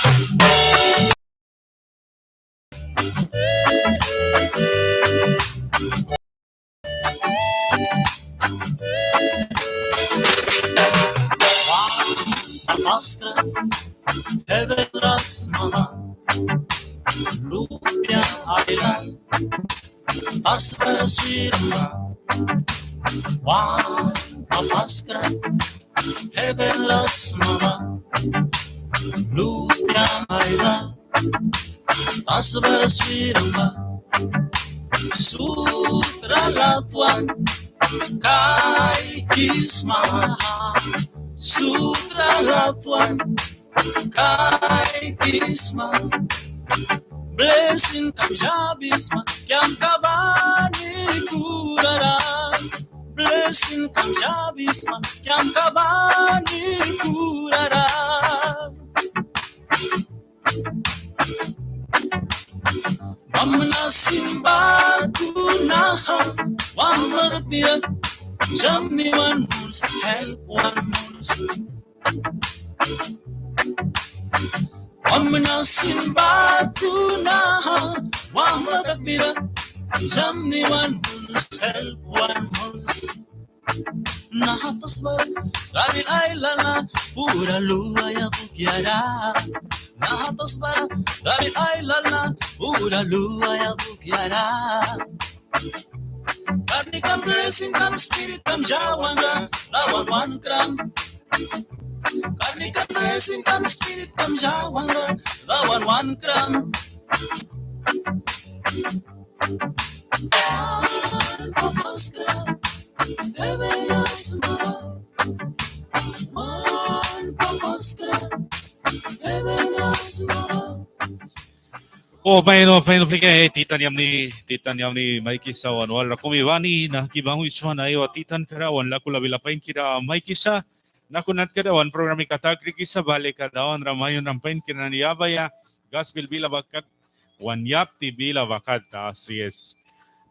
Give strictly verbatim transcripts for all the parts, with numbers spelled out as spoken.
Wan papaskra, heben ra sma ba, lupia ailal, tasba ra swiram ba. Wan papaskra, heben ra sma ba, lupia ailal, tasba ra swiram ba. Sut ra latwan kaikisma, sut ra latwan kaikisma. Blesinkam yabisma, kiamka bani kurara. Blesinkam yabisma, kiamka bani kurara. Bamna sin baku naha wahma dakbira, yamni wan muns, help wan muns. Bamna sin baku naha wahma dakbira, yamni wan muns, help wan muns. Naha tasba ra trabil ailal na pura luaia dukiara. Naha tasba ra trabil ailal na pura luaia dukiara. Karnikam, blesinkam, spiritkam yawan ra Dawan wankram. Karnikam, blesinkam, spiritkam yawan ra Dawan wankram. Wan papaskra, heben ra sma ba. Wan papaskra, heben ra sma ba. O pain, o pain uplika, eh, titan yamni, titan yamni maikisa wan wal ra kumi bani nahki banghwisma. Naiwa titan kara wan lakula bila painkira maikisa. Naku natkara wan programika takrikisa, baha lika Dawan ra mayunram painkira nani yabaia. Gaspel bila ba kat, wan yapti bila ba kat, así es.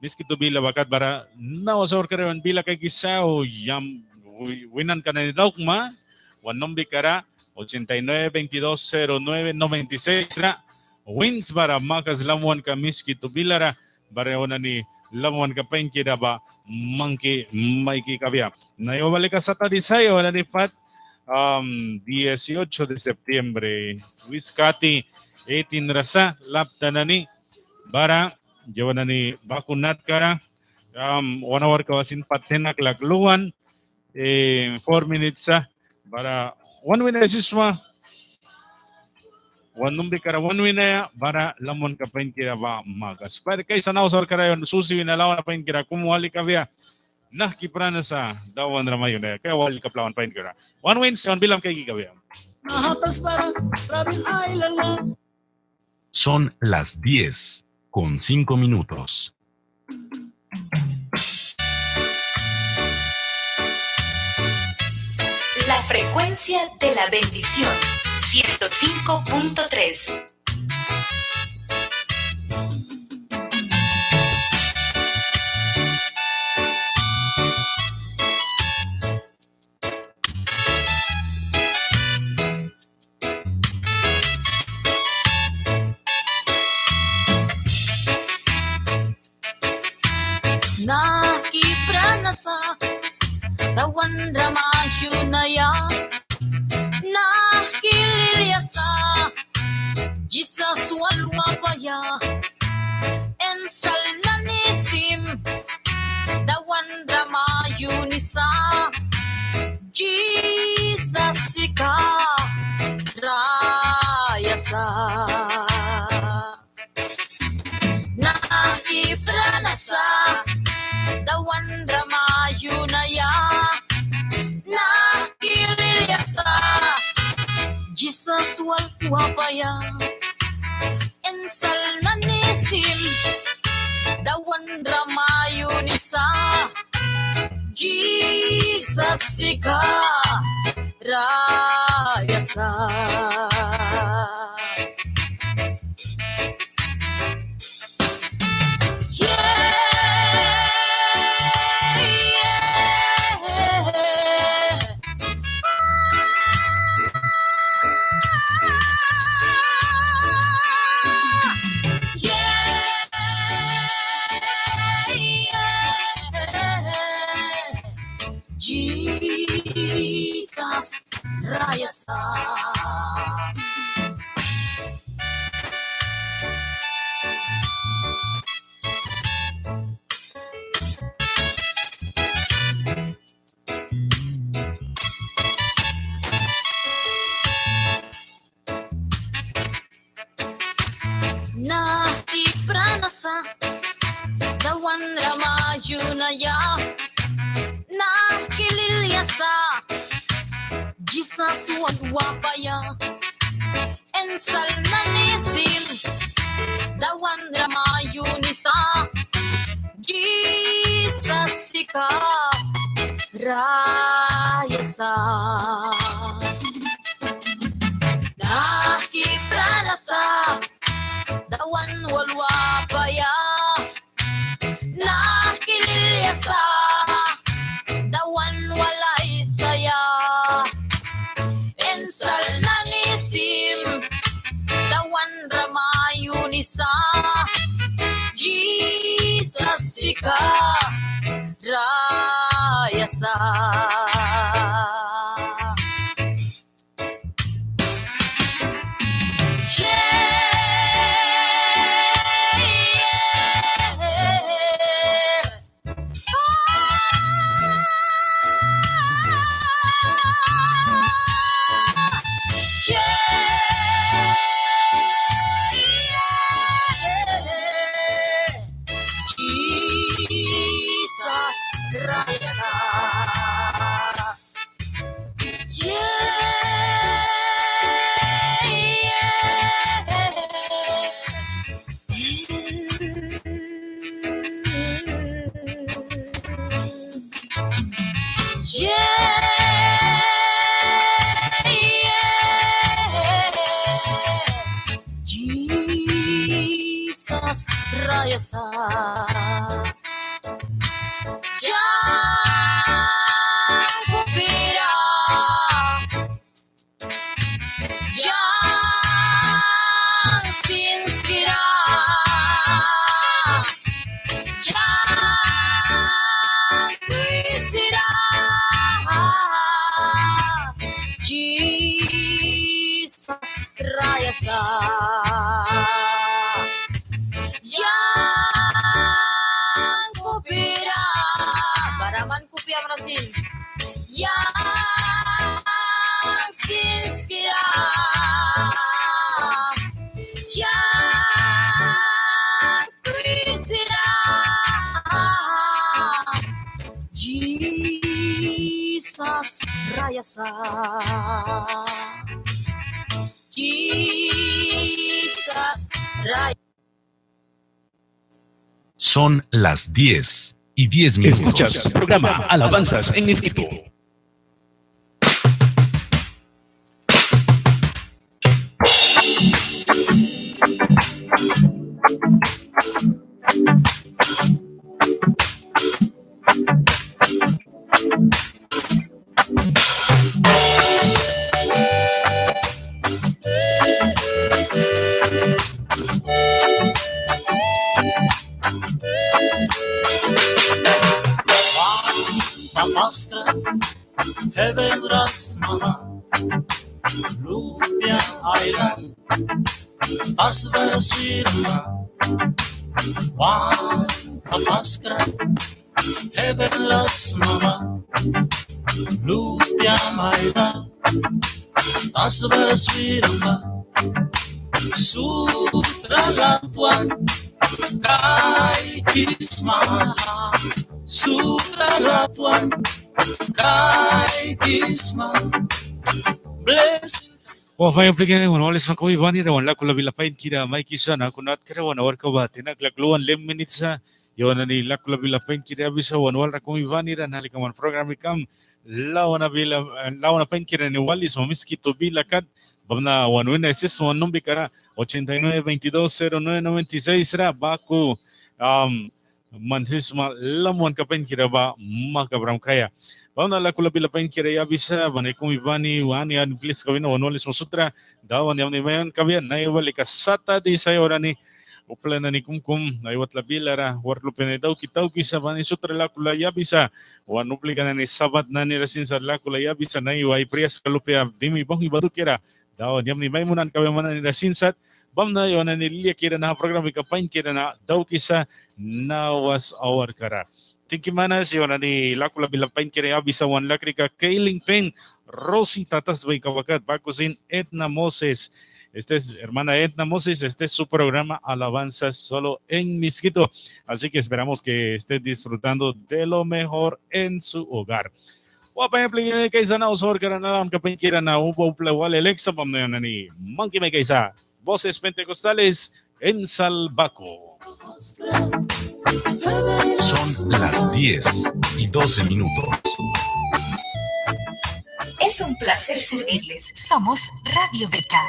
Miskitu bila ba kat bara naiwa saurkara wan bila kaikisa o yam wi-, winanka nani daukma wan numbikara ochenta y nueve, veintidós, cero nueve, noventa y seis ra wins bara makas lamwanka Miskitu bilara. Bara yawan nani lamwanka painkira ba mangki maiki kabia. Naiwa baha lika Satadi sa yawan nani pat, am, dieciocho de septiembre, wiskati eighteen ra sa lapta nani. Bara yawan nani baku natkara, am, wan awarka ba sin pat ten o'clock luan, eh, four minutes sa. Bara wan wina sisma, wan numbikara wan winaia bara lamwanka painkira ba makas. Bara kaisa naiwa saurkara wan susi wina lamwanka painkira kum wali kabia. Nahki prana sa Dawan ra mayunaia, kaia wali kapla wan painkira. Wan wins, wan bilam kaiki kabia. Son las diez con cinco minutos. La frecuencia de la bendición, ciento cinco punto tres. Nahki prana sa Dawan ra mayunaia, nahki lilia sa Jisas wal wapaia. Insal nani sim Dawan ra mayunisa, Jisas sika raya sa. Nahki prana sa Dawan ra mayunaia, nahki lilia sa Jisas wal wapaia. Insal nani sim Dawan ra mayunisa, Jisas sika raya sa. Nahki prana sa, Dawan ra mayunaia. Nahki lilia sa, Jisas wan wapaia. Insal nani sim, Dawan ra mayunisa. Jisas sika raya sa. Nahki prana sa, Dawan wal wapaia. Nahki lilia sa, Dawan wal aisaia. Insal nani sim, Dawan ra mayunisa. Jisas sika raya sa. Jisas raya sa. Jisas raya sa. Yang kupira, yang sinskira, yang twisira. Jisas raya sa. Yang kupira. Bara man kupia mana sin. Yang sinskira. Yang twisira. Jisas raya sa. Jisas raya. Son las diez y diez minutos. Escuchas programa Alabanzas en Miskitu. Heaven ras mama, lupia ailan, tasba swirma, wan paskra. Heaven ras mama, lupia maidan, tasba swirma, sutra latwan kaikisma, sutra latwan kaikisma. Blessing. Wan pain uplika nani wan walisma kumi bani ra wan lakula bila painkira maikisa naku natkara wan awarka ba tinak lak luan lem minit sa. Yawan nani lakula bila painkira yabisa wan walra kumi bani ra nalika man programikam lawana bila, lawana painkira nani walisma Miskitu bila kat. Bamna wan wina aisisma wan numbikara ochenta y nueve, veintidós, cero nueve, noventa y seis ra baku, am, man sisma lamwanka painkira ba makabram kaia. Bamna lakula bila painkira yabisa, bani kumi bani, wani ani pliska wina wan walisma sutra, Dawan yamni maiwan kabia, naiwa lika sata disa yawan nani, upla nani kumkum, naiwa watla bilara, wark lupia nani dauki taukisa, bani sutra lakula yabisa, wan uplika nani sabat nani ra sin sat lakula yabisa, naiwa ai priaska lupia dimi banghwi ba dukiara, Dawan yamni mai munan kabia man nani ra sin sat. Bamna yawan nani lilia kira naha programika painkira na daukisa nawas awarkara. Tingki manas, yawan nani lakula bila painkira yabisa wan lakrika Kaylin Pen, Rosita tasbaika ba kat, baku sin Edna Moses, Este es hermana Edna Moses, este es su programa Alabanzas solo en Miskito. Así que esperamos que esté disfrutando de lo mejor en su hogar. Wapaya pliki kaisa na usor karana lam kapin kira na upa upla wale leksa pamna nani manki me kaisa. Voces Pentecostales en Salvaco. Son las diez y doce minutos. Es un placer servirles. Somos Radio Beca.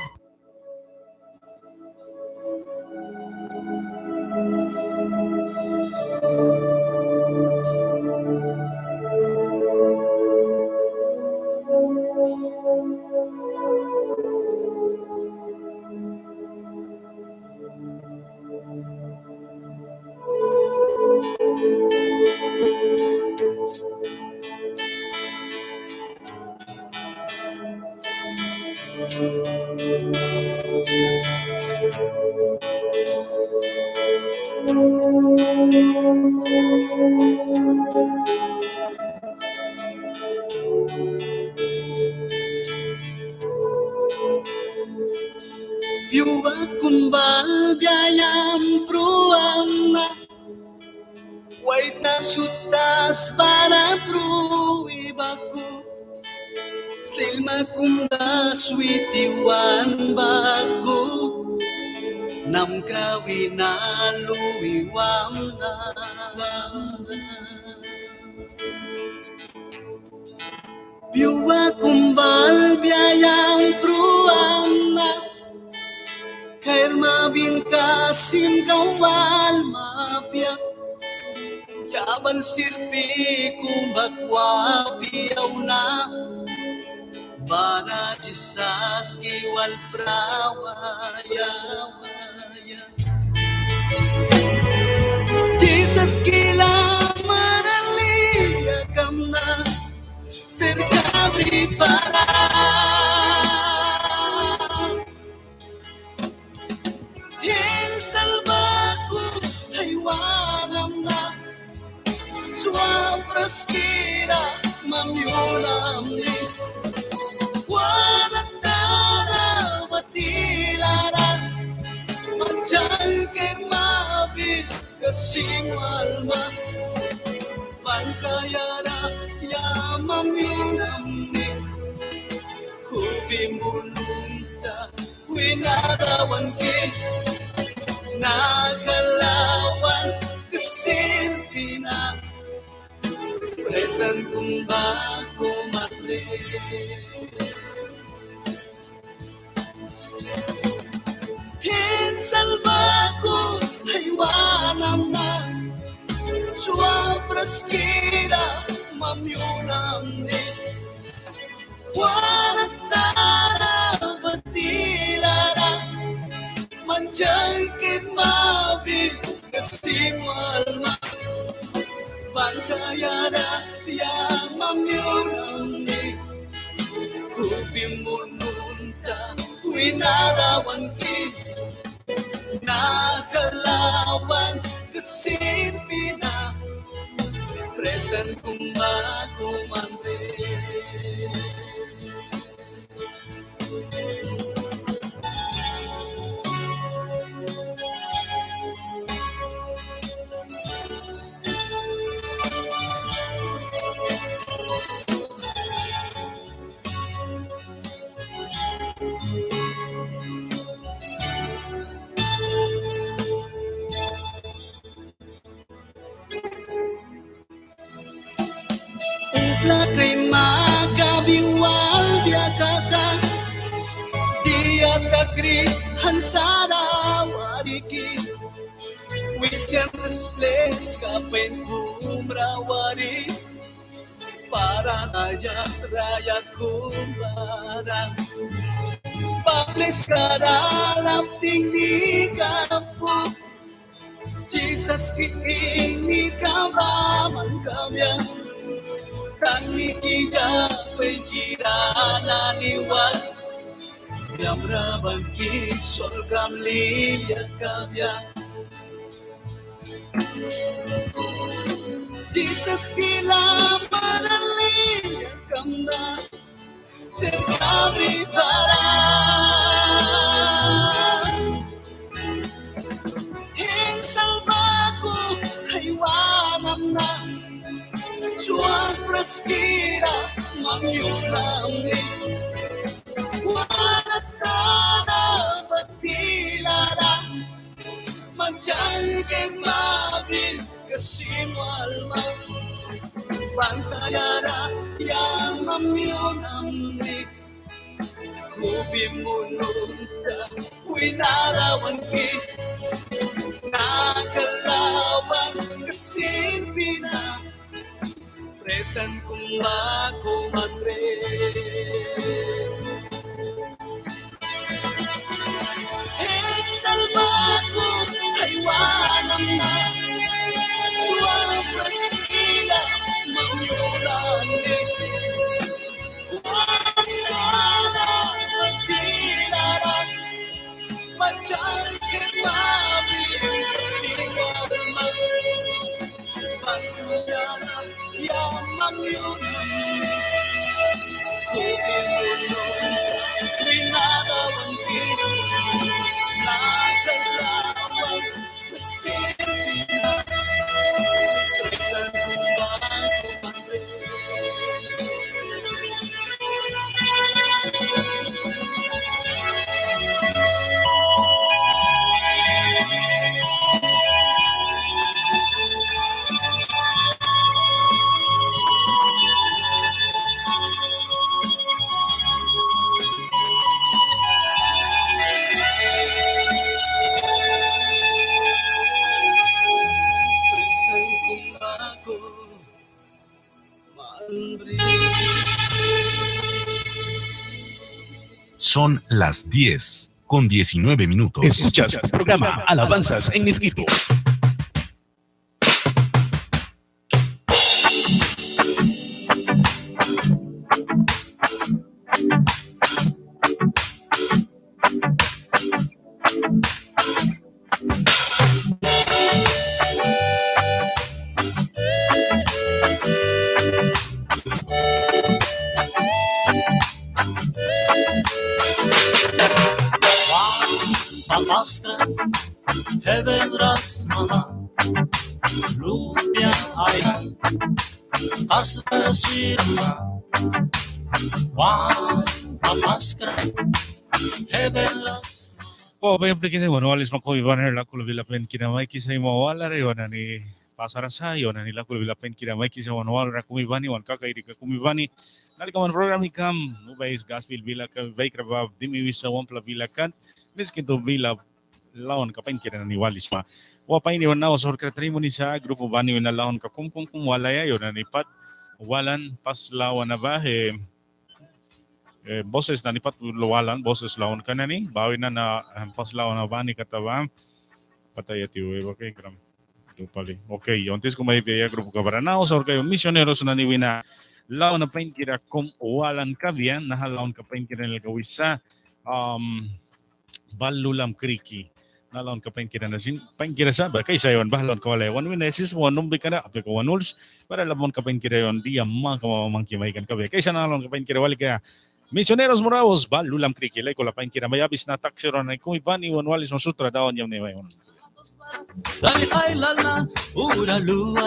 Pyua kum balbia yang pruamna, waitna sut tasbara prui baku, slilma kum das witin wan baku, namkra wina lui wamna. Pyua kum balbia yang pruamna, kairma bin kasim kau walma apia, yaban sirpi kum bak wapi auna, bara Jisas ki wal prawaia. Jisas ki lamara lilia kamna, sirka bri para. In Salvaco haiwan amna, swapraskira mamyunamni, wana tara batilara, manchal ker mabi kasim walma, ban kaiara ya mamyunamni, hubi mununta wina Dawanki, na halawan kasirpina, presan kum baku manre. In Salvaco haiwan amna, swapraskira mamyunamni, wana tara batilara, manchal ker mabi kasim walma, ban kaiara ya mamyunamni, hubi mununta wina Dawanki, na halawan kasirpina, presan kum baku manre. Upla kri makabi wal bia kaka, dia takri hansara wariki, wisian spleska pain kumra wari, paradais raya kum bara, papliska ra lapting ni kapu. Jisas ki ingni ka baman kabia, tangni ki ya pain kira nani wal, yamra ban ki sulkam lilia kabia. Jisas ki lamara lilia kamna, sirka bri para. Praskira mamyulamni. Wala tara ba tilara. Man jangkir mabin kasim walma. Ban tayara yang mamyulamni. Kubi mununta wina lawanki. Naha lawan kasin pina. Presan kum baku man bre. Hek salbaku haiwan amna. Sua praskira mamyulamni. Kuantara matinara. Machal ke mabin kasim walma. Ban tayara yang mamyulamni. Kubi mununta wina lawanki. Naha lawan kasim pina. Presan kum baku man bre. Son las diez con diecinueve minutos. Escuchas tu programa Alabanzas en Miskito. Wauhwi aplikini wan walisma kumi bani ra, lakula bila painkira maikisa, ima walara yawan nani pasara sa, yawan nani lakula bila painkira maikisa wan walara kumi bani, wan kakairika kumi bani. Nalika man programa ni kam, Ubais Gaspil bila ka baikra ba dimi wisa wampla bila kat, Miskitu bila lawanka painkira nani walisma. Wa pain yawan nau saurkira trimuni sa, grupo bani wina lawanka kum kum kum walaia, yawan nani pat walan pas lawana ba, eh, eh, voces nani pat walan, voces lawanka nani ba wina na, eh, pas lawana bani kata ba. Pata yati we ba kaikram. Dupali. Ok, yawan tisku mai bia grupoka bara nau saurka yawan misioneros nani wina lawana painkira kum walan kabia, naha lawanka painkira nani laka wisa, um, Bal lulam kriki. Naha lawanka painkira na sin, painkira sa, bara kaisa yawan baha lawanka walaia wan wina, sisma wan numbrika ra, apia ka wan uls, bara lawanka painkira yawan dia maka mangki maikan kabia. Kaisa naha lawanka painkira wali kaia. Misioneros morados, Bal lulam kriki, lakula painkira mai abisna taksira nani kumi bani wan walisma sutra Dawan yamni mai wan.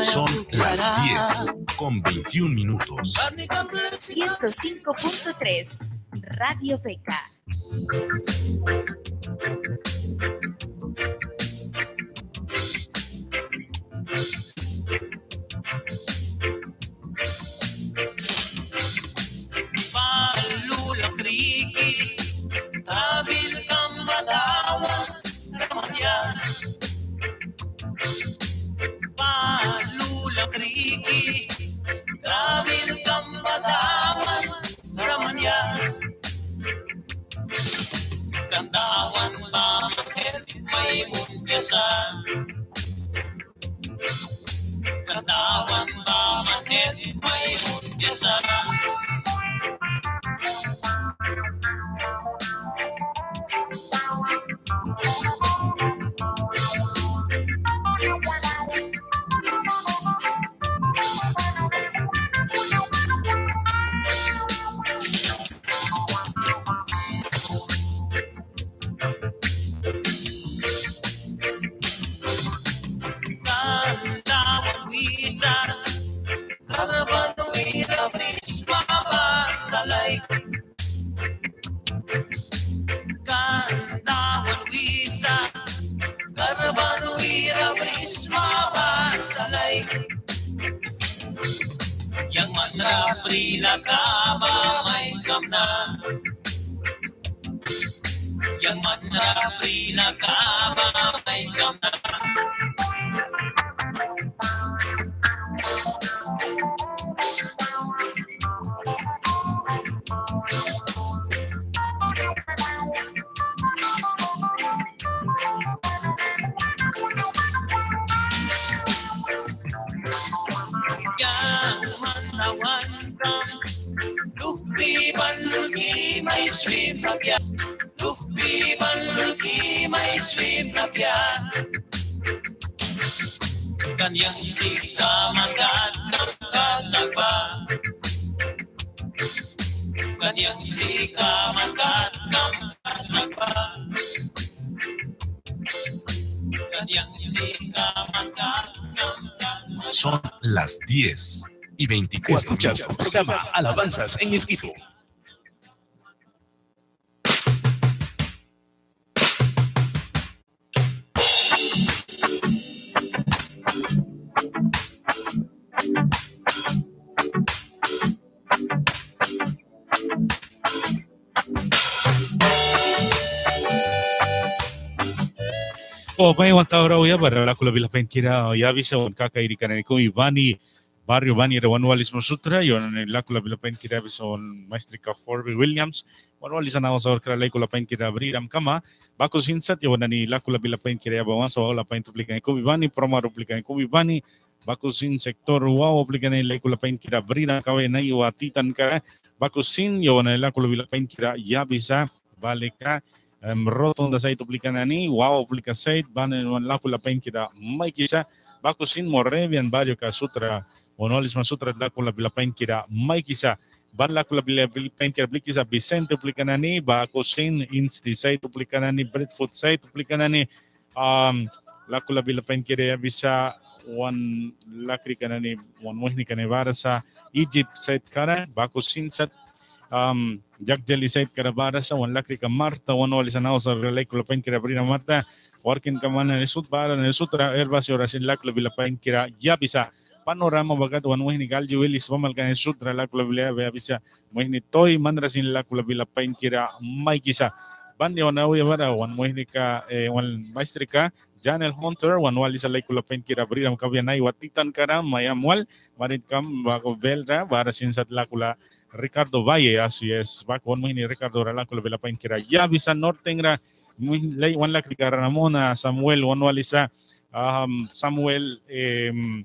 Son las diez con veintiún minutos. Ciento cinco punto tres, Radio Feca. Bal lulam kriki, trabil kam ba Dawan ra man yas. Bal lulam kriki, trabil kam ba Dawan ra man yas. Kan Dawan ba man hep mai munbia sa. Kan Dawan ba man hep mai munbia sa. Kan Dawan wisa, darban wira ra bri na ka ba maikamna. Yang man ra bri na ka ba maikamna. Yang man na wan kam, luhpi ban lulki mai swim na bia. Luhpi ban lulki mai swim na bia. Kan yang sika man kat kam kasak ba. Kan yang sika man kat kam kasak ba. Kan yang sika man kat kam kasak ba. Son las diez y veinticuatro minutos. Escuchas tu programa Alabanzas en Miskito. O, bai wan taura auya bara Lakula bila painkira yabisa wan kaka irika nani kumi bani, barrio bani ra wan walisma sutra, yawan nani Lakula bila painkira yabisa wan maestrika Forby Williams, wan walisa naha saurkara Lakula painkira briram kama. Baku sin sat yawan nani Lakula bila painkira yabaia wan sa wala pain uplika nani kumi bani, Promar uplika nani kumi bani. Baku sin sektor wawa uplika nani Lakula painkira briram kama naiwa titankara. Baku sin yawan nani Lakula bila painkira yabisa ba lika, em, Rotunda sait uplika nani, wawa uplika sait, ban nani wan Lakula painkira maikisa. Baku sin Moravian barrioka sutra wan walisma sutra Lakula bila painkira maikisa. Ban Lakula bila, bila painkira blikisa Vicente uplika nani, baku sin Insti sait uplika nani, Bradford sait uplika nani, am, Lakula bila painkira yabisa wan lakrika nani, wan muihnika nani bara sa Egypt saitkara, baku sin sat, am, Jagjali saitkara bara sa wan lakrika Marta, wan walisa naha saurkara Lakula painkira briram Marta, warkinka man nani sut bara nani sutra Herbacio ra sin Lakula bila painkira yabisa. Panorama ba kat wan muihnika Alji Willis pamalka nani sutra Lakula bila yabisa, muihni Toi man ra sin Lakula bila painkira maikisa. Ban yawan auya bara wan muihnika, eh, wan maestrika Janel Hunter, wan walisa Lakula painkira briram kabia naiwa titankara, maiam wal, maritkam baku Belra, bara sin sat Lakula Ricardo Valle, así es, baku wan muihni Ricardo ra Lakula bila painkira yabisa. Nortengra, muihni, lai, wan lakrika Ramona Samuel, wan walisa, am, Samuel, em,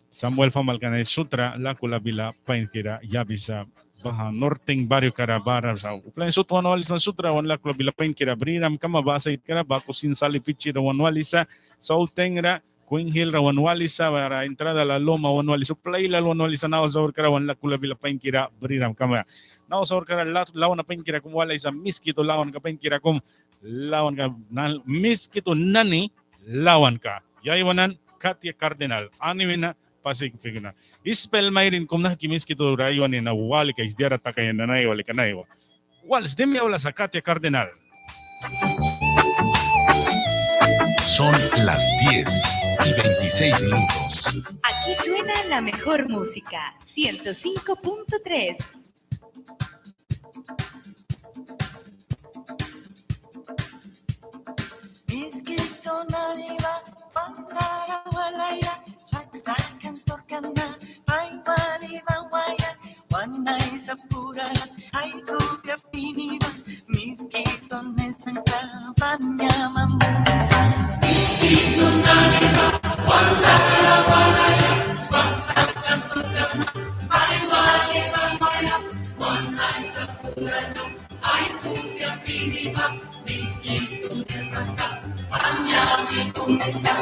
Samuel pamalka nani sutra Lakula bila painkira yabisa baha Norten barriokara bara sa. Upla nani sut wan walisma sutra wan Lakula bila painkira briram kama ba saitkara, baku sin Sali Pichira wan walisa, Sautengra, Queen Hill ra wan walisa, bara entrada La Loma wan walisa, upla ailal wan walisa naha saurkara wan Lakula bila painkira briram kama. Naha saurkara la, lawana painkira kum walaisa Miskitu lawanka painkira kum, lawanka na, Miskitu nani lawanka. Ya iwanan Katia Cardenal, ani wina Pacific na. Ispel mairin kum nahki Miskitu ra aiwani na wali kais diara takaia na naiwa lika naiwa. Wals, dimi aula sa Katia Cardenal. Son las diez y veintiséis minutos. Aquí suena la mejor música, ciento cinco punto tres. Miskitu nani ba wan dara walaia, swak sakan sturka na, pain wali ba waia, wan Aisa purara, ai kupia pini ba, Miskitu nesanka ban yama munisa. Miskitu nani ba wan dara walaia, swak sakan sturka na, pain wali ba waia, wan Aisa purara, ai kupia pini ba, Miskitu nesanka ban yama munisa.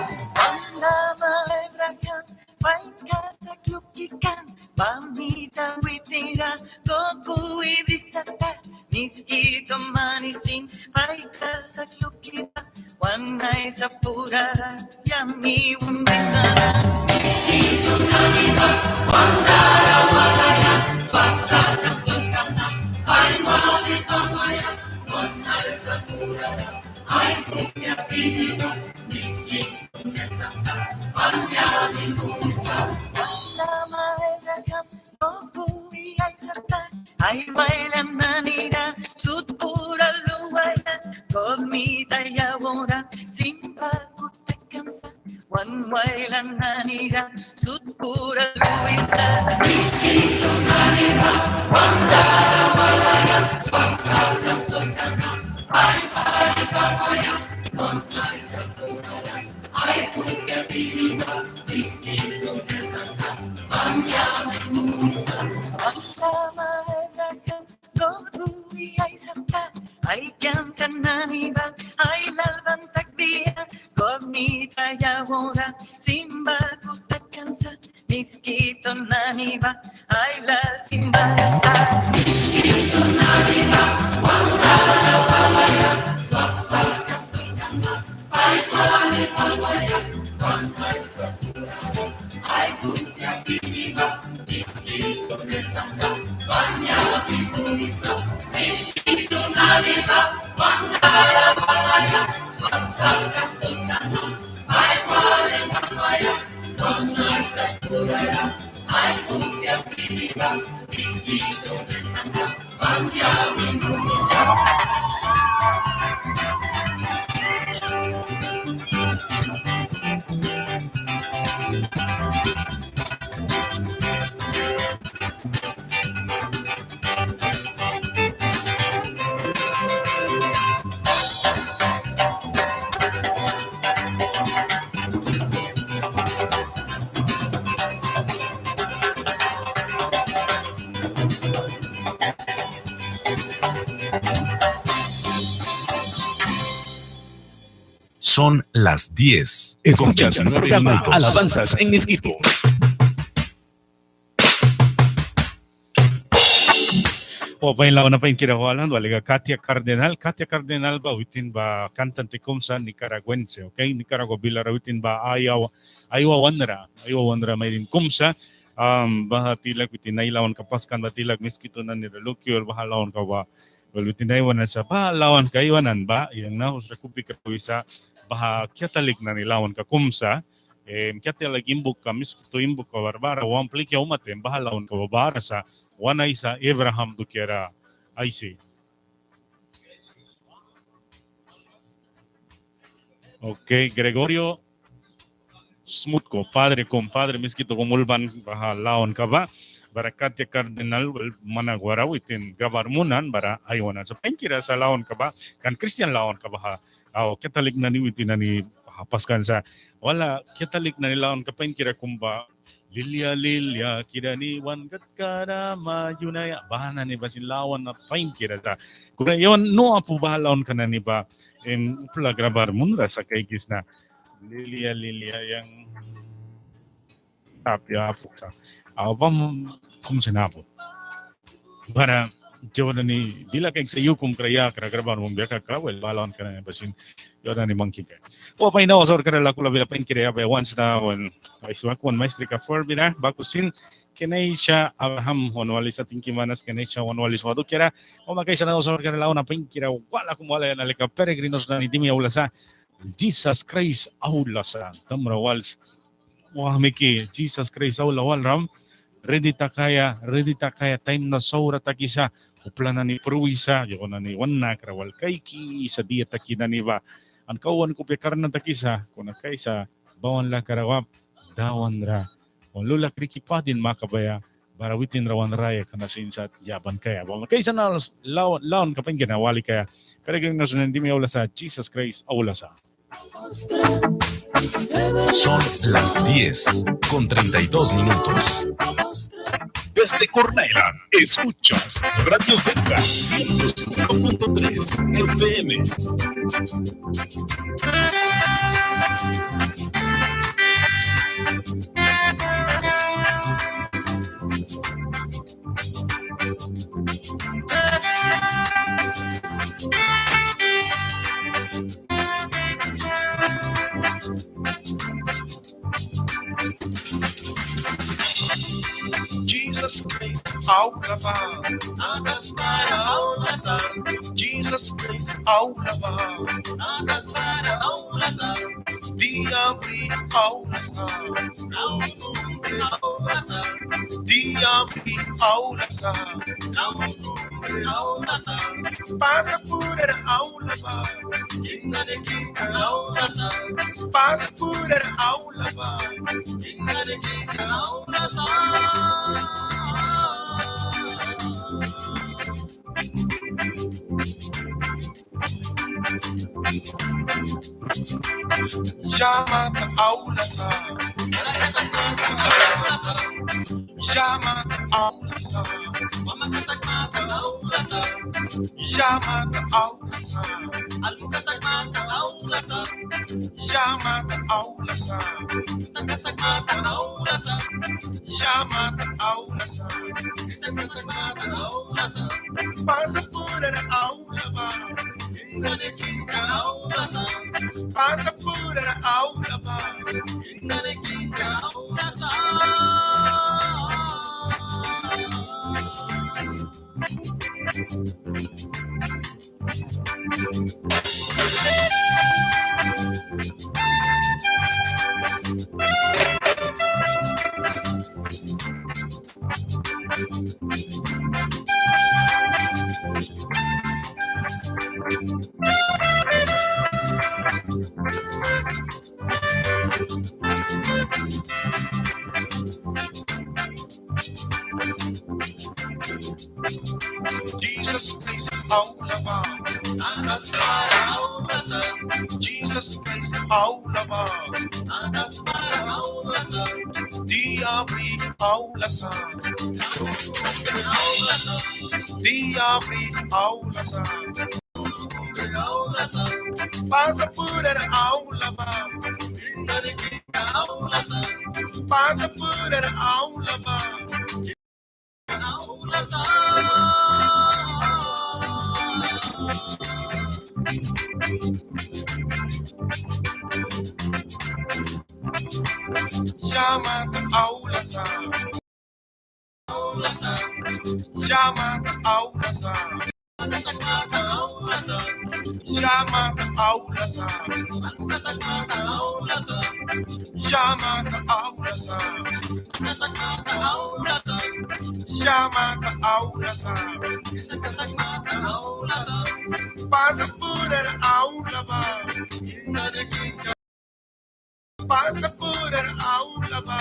Anda ma Abraham, pain kasak luki kan, ba mita witira, koku ibrisa ta, Miskitu mani sin, pain kasak luki ba, wan Aisa purara, yami munisa na. Miskitu nani ba wan dara walaia, swak sakan sturka na, pain wali ba waia, wan Aisa purara, ai kupia pini ba, Miskitu nesanka ban yama munisa. Anda ma Abraham, Gogu wi aisata, ai wailan nanira sut pura luwaia, God mita yaura sin baku takan sa, wan wailan nanira sut pura luisa. Miskitu nani ba wan dara walaia, wan salkan sulkan ba, ai ai ba waia, wan ai sa pura ai kupia bini ba. Gogu wi aisata, ai kiamka nani ba ai lalban takbia, God mita yaura sin baku takan sa. Miskitu nani ba ai lal sin bara sa. Miskitu nani ba wan dara walaia, swap salkan sulkan ba, ai wali wal waia, wan ai sa pura ai kupia bini ba. Miskitu nani ba wan dara walaia, swap salkan sulkan ba, ai wali wal waia, wan ai sa pura ai kupia bini ba. Miskitu nani ba wan dara walaia, Son las diez. Escuchas nueve minutos. Alabanzas en Miskitu. Wa pain lawana painkira walan, walika Katia Cardenal. Katia Cardenal ba witin ba cantante kumsa nicaragüense, ok? Nicaragua bilara witin ba aiwa, aiwa wanra, aiwa wanra mairin kumsa. Am, baha tilak witin ai lawanka paskan ba tilak Miskitu nanira luki wal baha lawanka ba. Wel, witin aiwanan sa baha lawanka aiwanan ba, yang na usra kupika wisa baha Catholic nani lawanka kumsa. Em, Catholic imbukka, Miskitu imbukka bara, bara wan plikia uma taim baha lawanka ba bara sa, wan aisa Abraham dukiara aisi. Ok, Gregorio Smutko, padre kum, padre Miskitu kum ulban baha lawanka ba, bara Katia Cardenal, wel, man nani wara witin grabar munan, bara aiwanan sa painkira sa lawanka ba, kan Kristian lawanka baha, au, Catholic nani witin nani paskan sa. Wala Catholic nani lawanka painkira kum ba, lilia, lilia, kira ni wan Gâd kara mayunaia. Baha nani ba sin lawana painkira sa. Kuna yawan nu apu baha lawanka nani ba, em, upla grabar munras sa kaikisna. Lilia, lilia, yang apia apu ka. Au, bam, kum sin apu. Bara yawan nani bila kaikisa yu kum kra ya kra grabar munbia kaka, wel, baha lawanka nani ba sin yawan nani mangki ka. Wa pain na, o saurkara, lakula bila painkira ya ba ya wan sna, wan, wan maistrika four bila baku sin Keneisha Abraham wan walisa, tingki manas Keneisha wan walisa dukiara. Wa makaisa na, o saurkara, lawana painkira wala kum walaia na lika peregrinos nani dimi aula sa. Jisas Kraist aula sa, tamra wals. Wahmiki, Jisas Kraist aula walram. Ridi takaia, ridi takaia, taim na saura takisa. Upla nani pruisa, yawan nani wan nakra wal kaikisa dia taki nani ba. An kau wan kupia karna takisa, kuna kaisa bawan lakara wap Dawan ra wan lula kriki padin makabaia, bara witin ra wan raya kana sin sat yaban kaia. Ba makaisa na, lawan, lawanka painkira na wali kaia. Peregrinos nani dimi aula sa, Jisas Kraist aula sa. Son las diez con treinta y dos minutos. Desde Corn Island, escuchas Radio Venga ciento cinco punto tres F M. Jisas Kraist aula ba. Atas bara aula sa. Jisas Jisas Kraist aula ba. Dia bri aula sa. Dia bri aula sa. Pasa purara aula ba. Pasa purara aula ba. Yamata aula sa. Yamata aula sa. Yamata aula sa. Yamata aula sa. Yamata aula sa. Pasa purara aula ba. Pasa purara aula ba. Jisas Kraist aula ba. Jisas Kraist aula ba. Dia bri aula sa. Dia bri aula sa. Pasa purara aula ba. Pasa purara aula ba. Yamata aula sa. Yamata aula sa. Yamata aula sa. Yamata aula sa. Yamata aula sa. Pasa purara aula ba. Pasa purara aula ba.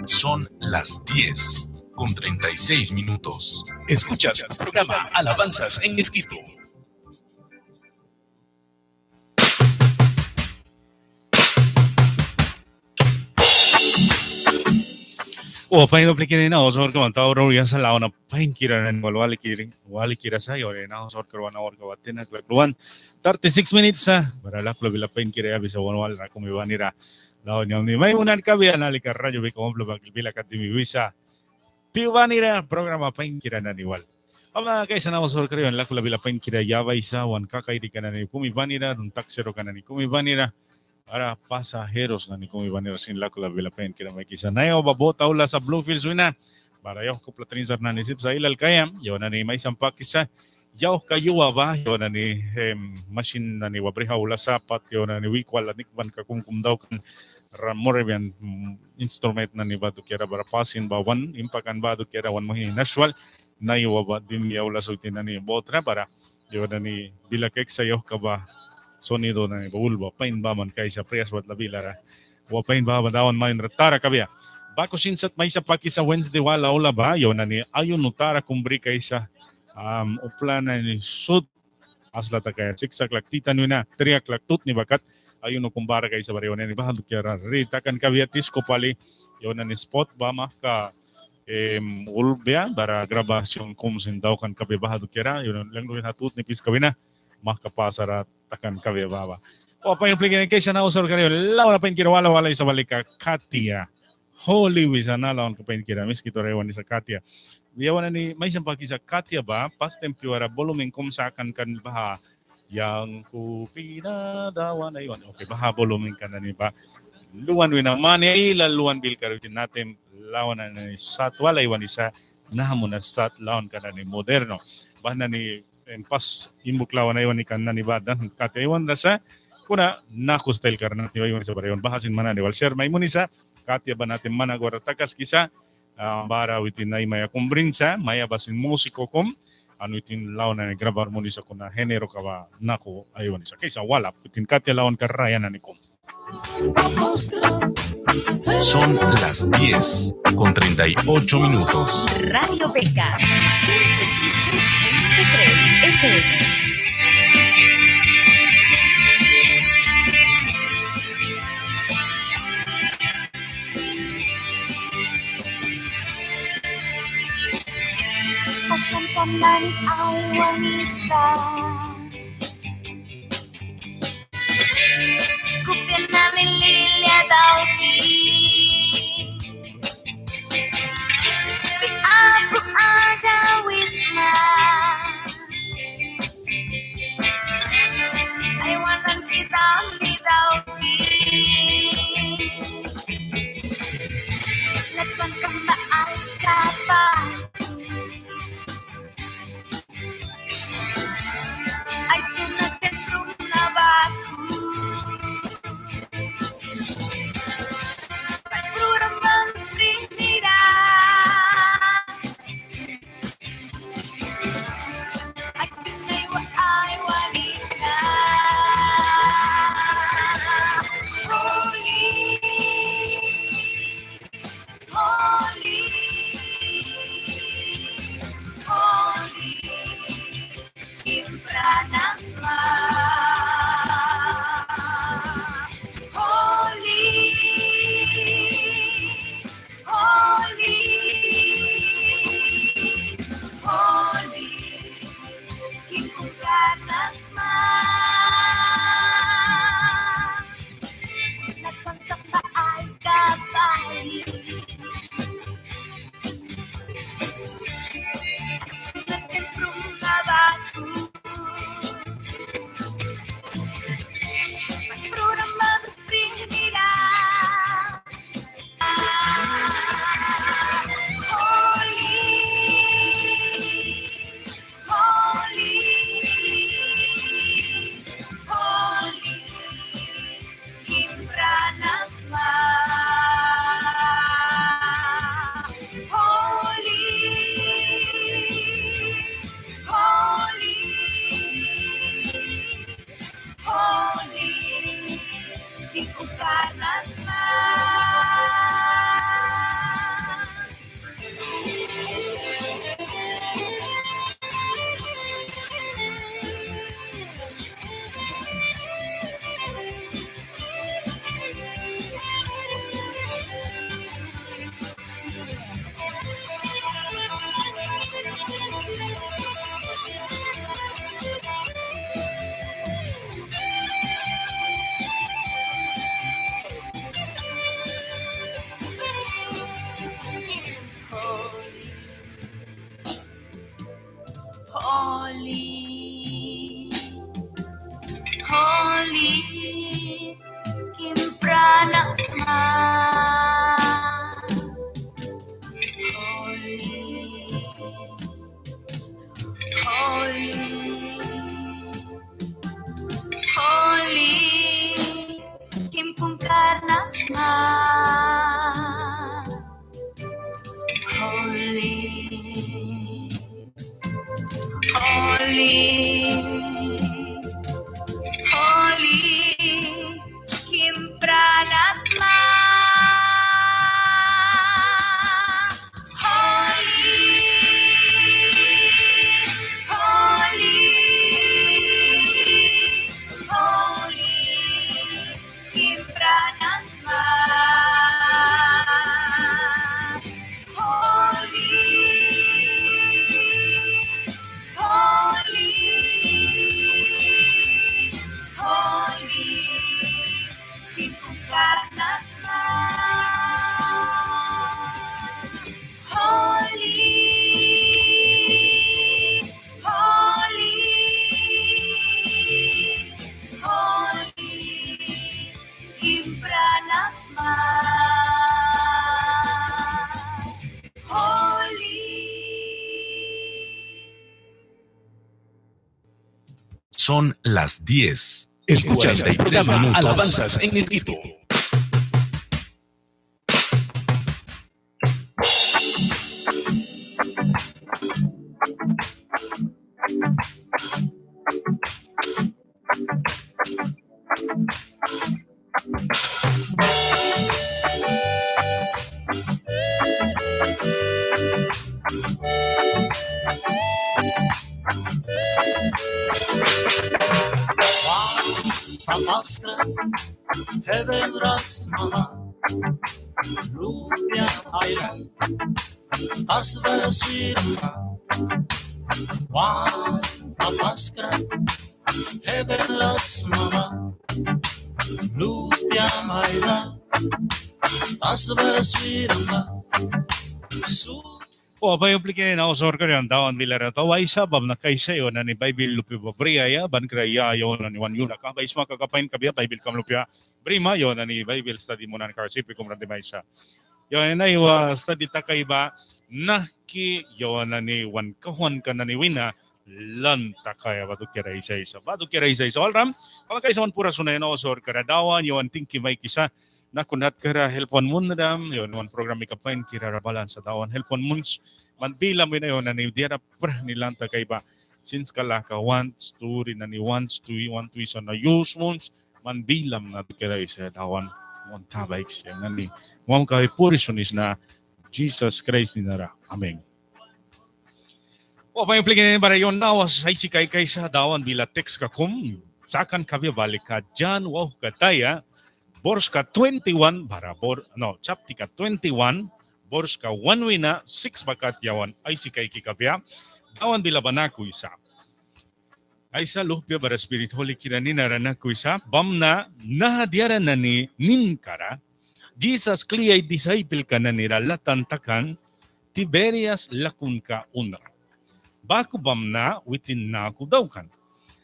Son las diez con treinta y seis minutos. Escuchas tu programa Alabanzas en Miskito. Ua pain uplika nina, os orka wan taura uri asa lawana painkira nani wal walikira sa, yawan nina os orka wan awarka ba ten o'clock wan thirty-six minutes sa, bara lakula bila painkira yabisa wan wal ra kumi banira. Lawana yamni mai munan kabia na lika radio bika wan blu bakil bila kat dimi wisa. Piu banira programa painkira nani wal. Ama kaisa na os orka ra yawan lakula bila painkira yabaisa, wan kakairika nani kumi banira, run taksiroka nani kumi banira. Bara pasajeros nani kumi banira sin lakula bila painkira maikisa. Naiwa ba bot aula sa Bluefields wina. Bara yauhka upla trinsar nani sip sa ailal kaia. Yawan nani maisa pakisa. Yauhka yua ba, yawan nani, em, masin nani wa brih aula sa pat, yawan nani wik wala nikbanka kum kum daukan ra Moravian, mm, instrument nani ba dukiara bara pasin ba wan impakan ba dukiara wan muihni nani wal. Naiwa ba dimi aula sa witin nani bot ra bara. Yawan nani bila kaiksa yauhka ba sonido nani ba ul ba pain baman kaisa prias watla bilara. Wa pain ba ba Dawan main ra tara kabia. Baku sin sat maisa pakisa Wednesday wala aula ba yawan nani ayuno tara kum bri kaisa. Am, upla nani sut asla takaia six o'clock titan wina three o'clock tutni ba kat Ai unu kum bara kaisa bara yawan nani baha dukiara ri takan kabia Tisco pali. Yawan nani spot ba mahka, em, ulbia bara grabación kum sin daukan kabia baha dukiara. Yawan nani lain luan ha tutni piska wina mahka pasara takan kabia baha ba. O, pain pliki ni kaisa na usur kari lawana pain kira wala wala isa ba lika Katia. Holi wisa na lawanka pain kira Miskitura yawan nani sa Katia. Yawan nani mai sampaki sa Katia ba, pas taim piuara volumen kum sakan kan baha. Yang ku pina Dawan ai wan. Oke, baha volumen kan nani ba. Luan wina mani ai la luan bilkara witin na taim lawana nani sat wala ai wan nani sa, naha muna sat lawanka nani moderno. Baha nani en pas imbuk lawana ai wan nani kan nani ba dan Katia ai wan ra sa, kuna naku style kara nani ai wan sa bara ai wan baha sin man nani wal share mai munisa, Katia ba na taim man nani wara takaskisa, ah, bara witin ai maia kum brin sa, maia ba sin músico kum, an witin lawana nani grabar munisa kuna género ka ba naku ai wan sa. Kaisa wala, witin Katia lawanka raya nani kum. Son las diez con treinta y ocho minutos. Radio Pesca, ciento cinco punto tres F M. Paskan kan nani ai wan nani sa. Kupia nani lilia dauki. Pi apu aja wisma. Ai wan nani ki dauni dauki. Latwan kamba ai kapa. Ai suna tempruna baku. Ai prura man spring mira. Ai suna ai wa ai wan nani sa. Holi. Holi Son las diez. Escuchas el programa Alabanzas en Espíritu. O, bai upliki nani, naha saurkara Dawan bilara tawaisa, bamna kaisa yawan nani Baibil luhpi ba briaia, ban kra ya yawan nani wan yula kau ba aisma kaka pain kabia Baibilkam luhpia brima, yawan nani Baibil stadi munan kaka sirpi kumra dimaisa. Yawan nani naiwa stadi takaia ba nahki yawan nani wan kauhwanka nani wina lan takaia ba dukiara aisaisa, ba dukiara aisaisa. Walram, kau ba kaisa wan pura sunaia, naha saurkara Dawan yawan tingki maikisa, naku natkara help wan munram, yawan wan programa ka painkira ra balan sa Dawan help wan muns. Man bilam wina yawan nani diara prahni lan takaia ba sinska laka want sturi nani want stui want wisa na yus muns. Man bilam na dukiara aisaia Dawan, wan ta baikisa nani. Wan kau puri sunisna Jisas Kraist ninara. Amen. O, bai upliki nani, bara yawan nawas aisi kaikaisa Dawan bila tekska kum sakan kabia ba lika Jan wauhkataya, borska twenty-one bara bor, no, chaptika twenty-one, borska one wina six ba kat yawan aisi kaiki kabia. Dawan bila ba naku wisa. Aisa, luhpia bara Spirit Hulikira ninara naku wisa. Bamna naha diara nani ninkara Jisas kli ai disaipelka nanira latan takan Tiberias lakunka unra. Baku bamna witin naku daukan: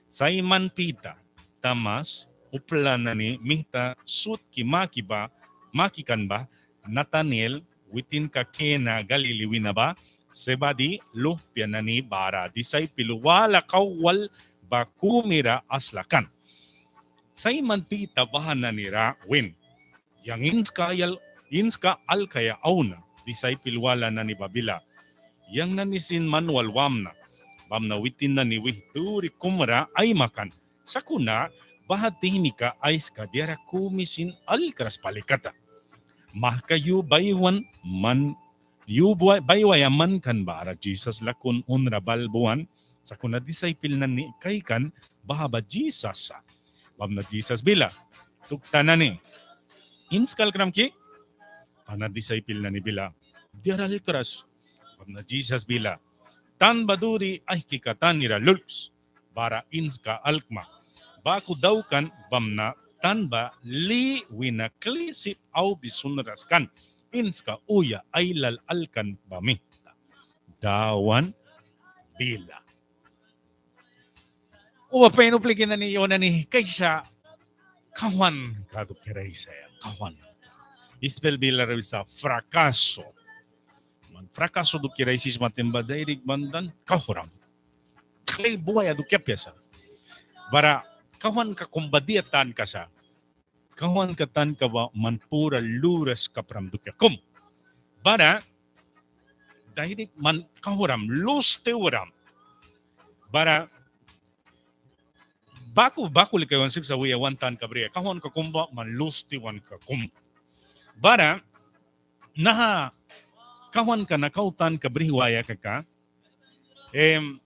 Saiman Pita, Tamas, upla nani mihta sutki maki ba, maki kan ba, Nataniel, witinka Kena Galili wina ba, Sebadi luhpia nani bara disaipel wala kau wal ba kumira asla kan. Saiman Pita baha nanira win: Yang inska yal, inska alkaia auna. Disaipel wala nani ba bila: Yang nani sin man wal wamna. Bamna witin nani wih turi kumra aimakan. Sakuna baha tihmika aiska diara kumi sin alkras pali kata. Mahka yu baiwan man, yu baiwaia man kan bara Jisas lakun unra bal buan, sakuna disaipel nani kaikan baha ba Jisas sa. Bamna Jisas bila: Tuktan nani, inska alkram ki? Bamna disaipel nani bila: Diara alkras. Bamna Jisas bila: Tan ba duri aihkika tanira lulks, bara inska alkma. Baku daukan bamna tan ba li wina kli sip aubi sunras kan, inska uya ailal alkan ba mihta. Dawan bila. Uba pain upliki nani, yawan nani kaisa kauhwanka dukiara aisaia, kauhwan. Ispail bilara wisa fracaso. Man fracaso dukiara aisisma taim ba dairik man dan kauhwram. Kli buaia dukia apia sa. Bara kauhwanka kum ba dia tanka sa. Kauhwanka tanka ba man pura luras kapram dukia kum. Bara dairik man kauhwram, lus tiwram. Bara baku, baku lika yawan sip sa wiaia wan tanka briaia. Kauhwanka kum ba man lus tiwanka kum. Bara naha kauhwanka na kau tanka brih waia kaka, em,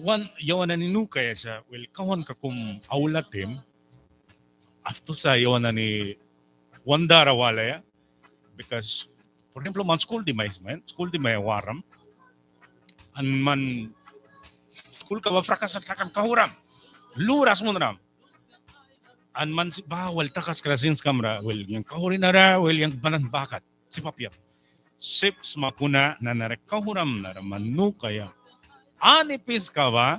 wan, yawan nani nu kaia sa, wel, kauhwanka kum aula taim, astu sa yawan nani wan dara walaia, because, por ejemplo, man skul dimaisma, skul dimaia waram, an man skulka ba fracaso takan, kauhwram, luras munram. An man sip ba wal takaskras inskamra, wel, yang kauhwri nara, wel, yang banan bakat sip apia. Sip sma kuna nanara kauhwram nara man nu kaia. Ani piska ba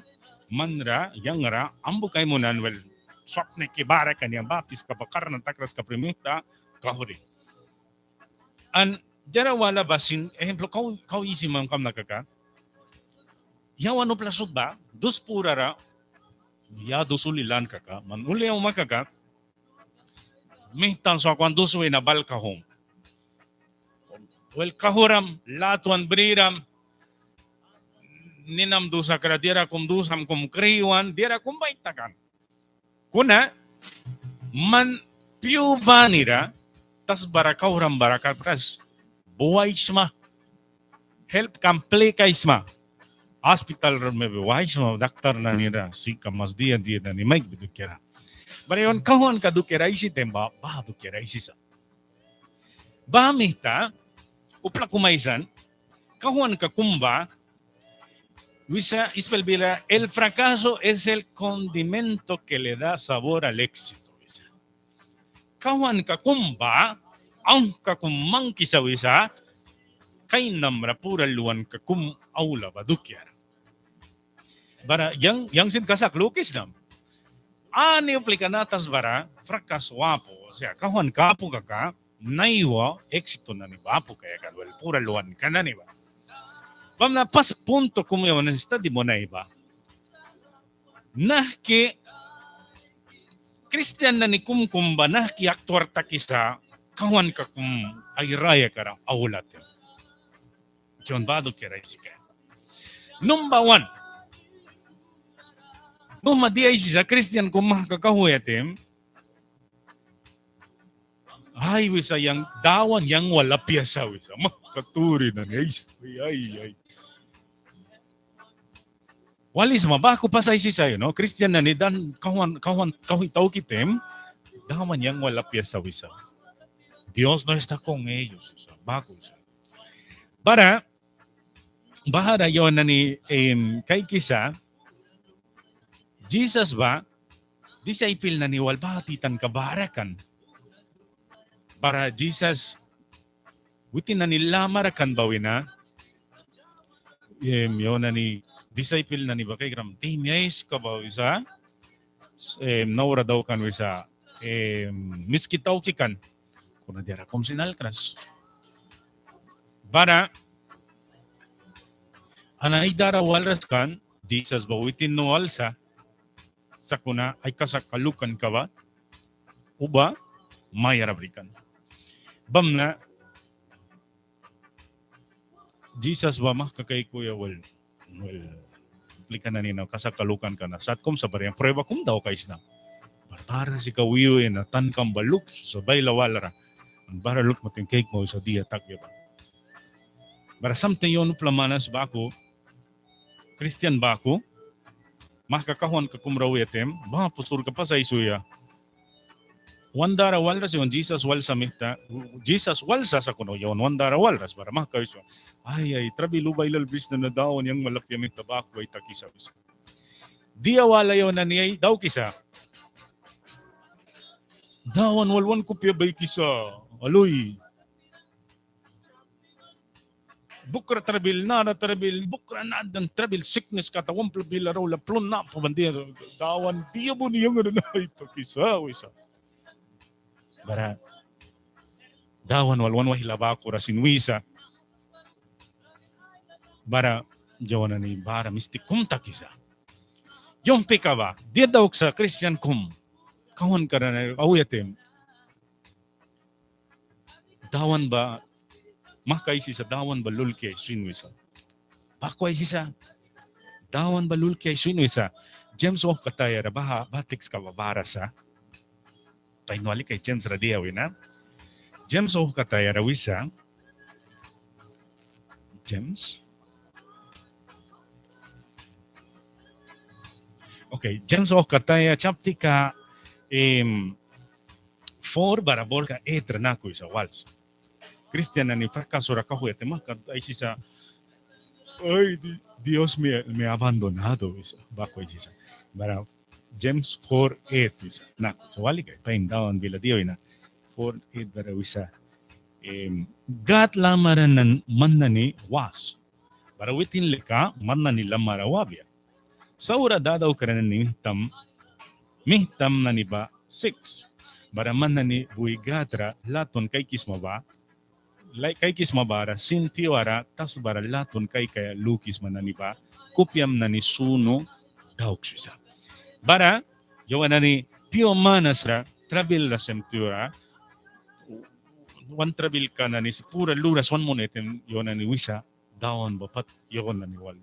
manra, yangra, ambuk ai munan, wel, swapniki bara kan yang ba piska ba karna takras kapri mihta kauhwri. An diara wala ba sin, ejemplo, kau, kau isi man kamna kaka. yawan upla sut ba, dus purara, ya dus uli lan kaka, man uli auma kaka, mihtam sakuna dus wina bal kauhwi. Wel, kauhwram, latwan briram, ninam dusakra diara kum dusam kum kriwan, diara kum bait takan. Kuna man pyu banira tasbara kauhwram bara kapras buaisma, help kam plikaisma. Hospital ra mebi waisma, daktar nanira sika mas dia dia nani maikbi dukiara. Bara yawan kauhwanka dukiara aisi taim ba, baha dukiara aisisa. Baha mita upla kum aisan, kauhwanka kum ba wisa, ispail bila, el fracaso es el condimento que le da sabor al éxito, wisa. Kauhwanka kum ba, auhka kum mangkisa wisa, kainamra pura luanka kum aula ba dukiara. Bara yang, yang sin kasak lukisnam. Ani uplika na tasbara fracaso apu, o sea, kauhwanka apu kaka, naiwa éxito nani ba apu kaia kan, wel, pura luanka nani ba. Bamna pas punto kum yawan stadi munai ba. Nahki kristian nani kum kum ba nahki actuar takisa kauhwanka kum ai rayakara aula taim. Yawan baha dukiara aisi kaia. Number one. Numa dia aisisa kristian kum mahka kauhwaia taim. Ai wisa, yang Dawan yang wal apia sa wisa. Mahka turi nani aisi. Ai, ai, ai. Walisma, baku pas aisisa, you know, kristian nani dan kauhwan, kauhwan, kauhwi tauki taim, Dawan yang wal apia sa wisa. Dios no está con ellos, wisa, baku wisa. Bara, bahara yawan nani, em, kaikisa, Jisas ba, disaipel nani wal baha titanka bara kan. Bara Jisas witin nani lamara kan ba wina, em, yawan nani disaipel nani ba kaikram, tihmia aiska ba wisa, em, naura daukan wisa, em, miski tauki kan. Kuna diara kum sin alkras. Bara, an ai dara walras kan, Jisas ba witin nu alsa, sakuna ai kasak lukanka ba uba maiara brikan. Bamna Jisas ba mahka kaikuya, wel, wel, uplika nani na kasak lukanka na sat kum sa, bara yang prueba kum daukaisna. Bara, bara sika wiwi na tankam ba luk sa baila walara. Bara lukma taim kaikma wisa dia takbia ba. Bara samtaim yawan upla manas baku, kristian baku, mahka kauhwanka kum ra auya taim, baha posturka pas aisuya. Wan dara walras, yawan Jisas wal sa mihta, Jisas wal sa sakuna yawan wan dara walras, bara mahka wisa, ai, ai, trabil uba ailal brisna na Dawan yang wal apia mihta baku ai takisa wisa. Dia wala yawan nani ai daukisa. Dawan wal wan kupia baikisa, alui. Bukra trabil, nara trabil, bukra nadan trabil, siknis kata, wan pla bilara aula, plun na pu bandia, Dawan dia buni yang ra na ai takisa wisa. Bara Dawan wal wan waihla bakura sin wisa. Bara yawan nani bara mistik kum takisa. Yumhpika ba dia dauksa kristian kum kauhwanka ra auya taim. Dawan ba, mahka aisisa Dawan ba lulki ai swin wisa. Baku aisisa Dawan ba lulki ai swin wisa. Jems wauhkatayara baha, baha tekska ba bara sa. Pain wali kai Jems ra dia wina. Jems wauhkatayara wisa. Jems. Okay, Jems wauhkataya chaptika, em, four bara borka eight ra naku wisa wals. Kristian nani fracasora kauhwi taim mahka aisisa, ai, Di-, Dios me, me ha abandonado wisa, baku aisisa. Bara Jems four eight wisa, naku wisa, wali kai pain Dawan bila dia wina. Four eight bara wisa, em, Gâd lamara nani man nani was. Bara witin lika man nani lamara wabia. Saura dadaukra nani mihtam, mihtam nani ba six. Bara man nani bui Gâd ra latwan kaikisma ba Laik kaikisma bara sin piuara tasbara latwan kaikaia lukisma nani ba kupiam nani sunu dauks wisa. Bara yawan nani piua manas ra trabil ra sem piuara wan trabilka nani si pura luras wan munaia taim yawan nani wisa Dawan ba pat yawan nani wal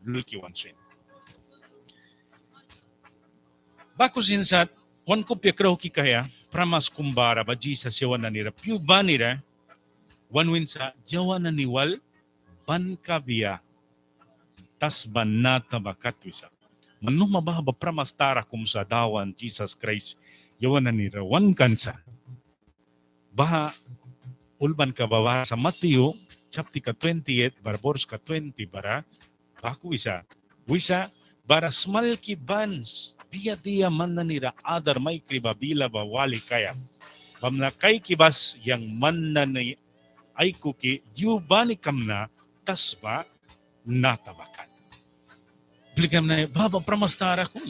lulki wan sin. Baku sin sat wan kupia krauki kaia pramas kum bara ba Jisas yawan nani ra piu banira wan win sa yawan nani wal ban kabia tasba nata ba kat wisa. Man nuhma baha ba pramas tara kum sa Dawan Jisas Kraist yawan nani ra wan kan sa. Baha ulbanka ba bara sa Matiu chaptika twenty eight bara borska twenty bara baku wisa, wisa bara smalki ban dia dia man nani ra adar maikri ba bila ba wali kaia. Bamna kaiki bas yang man nani aikuki yu bani kamna tasba nata ba kan. Uplika nani baha ba pramas tara kum.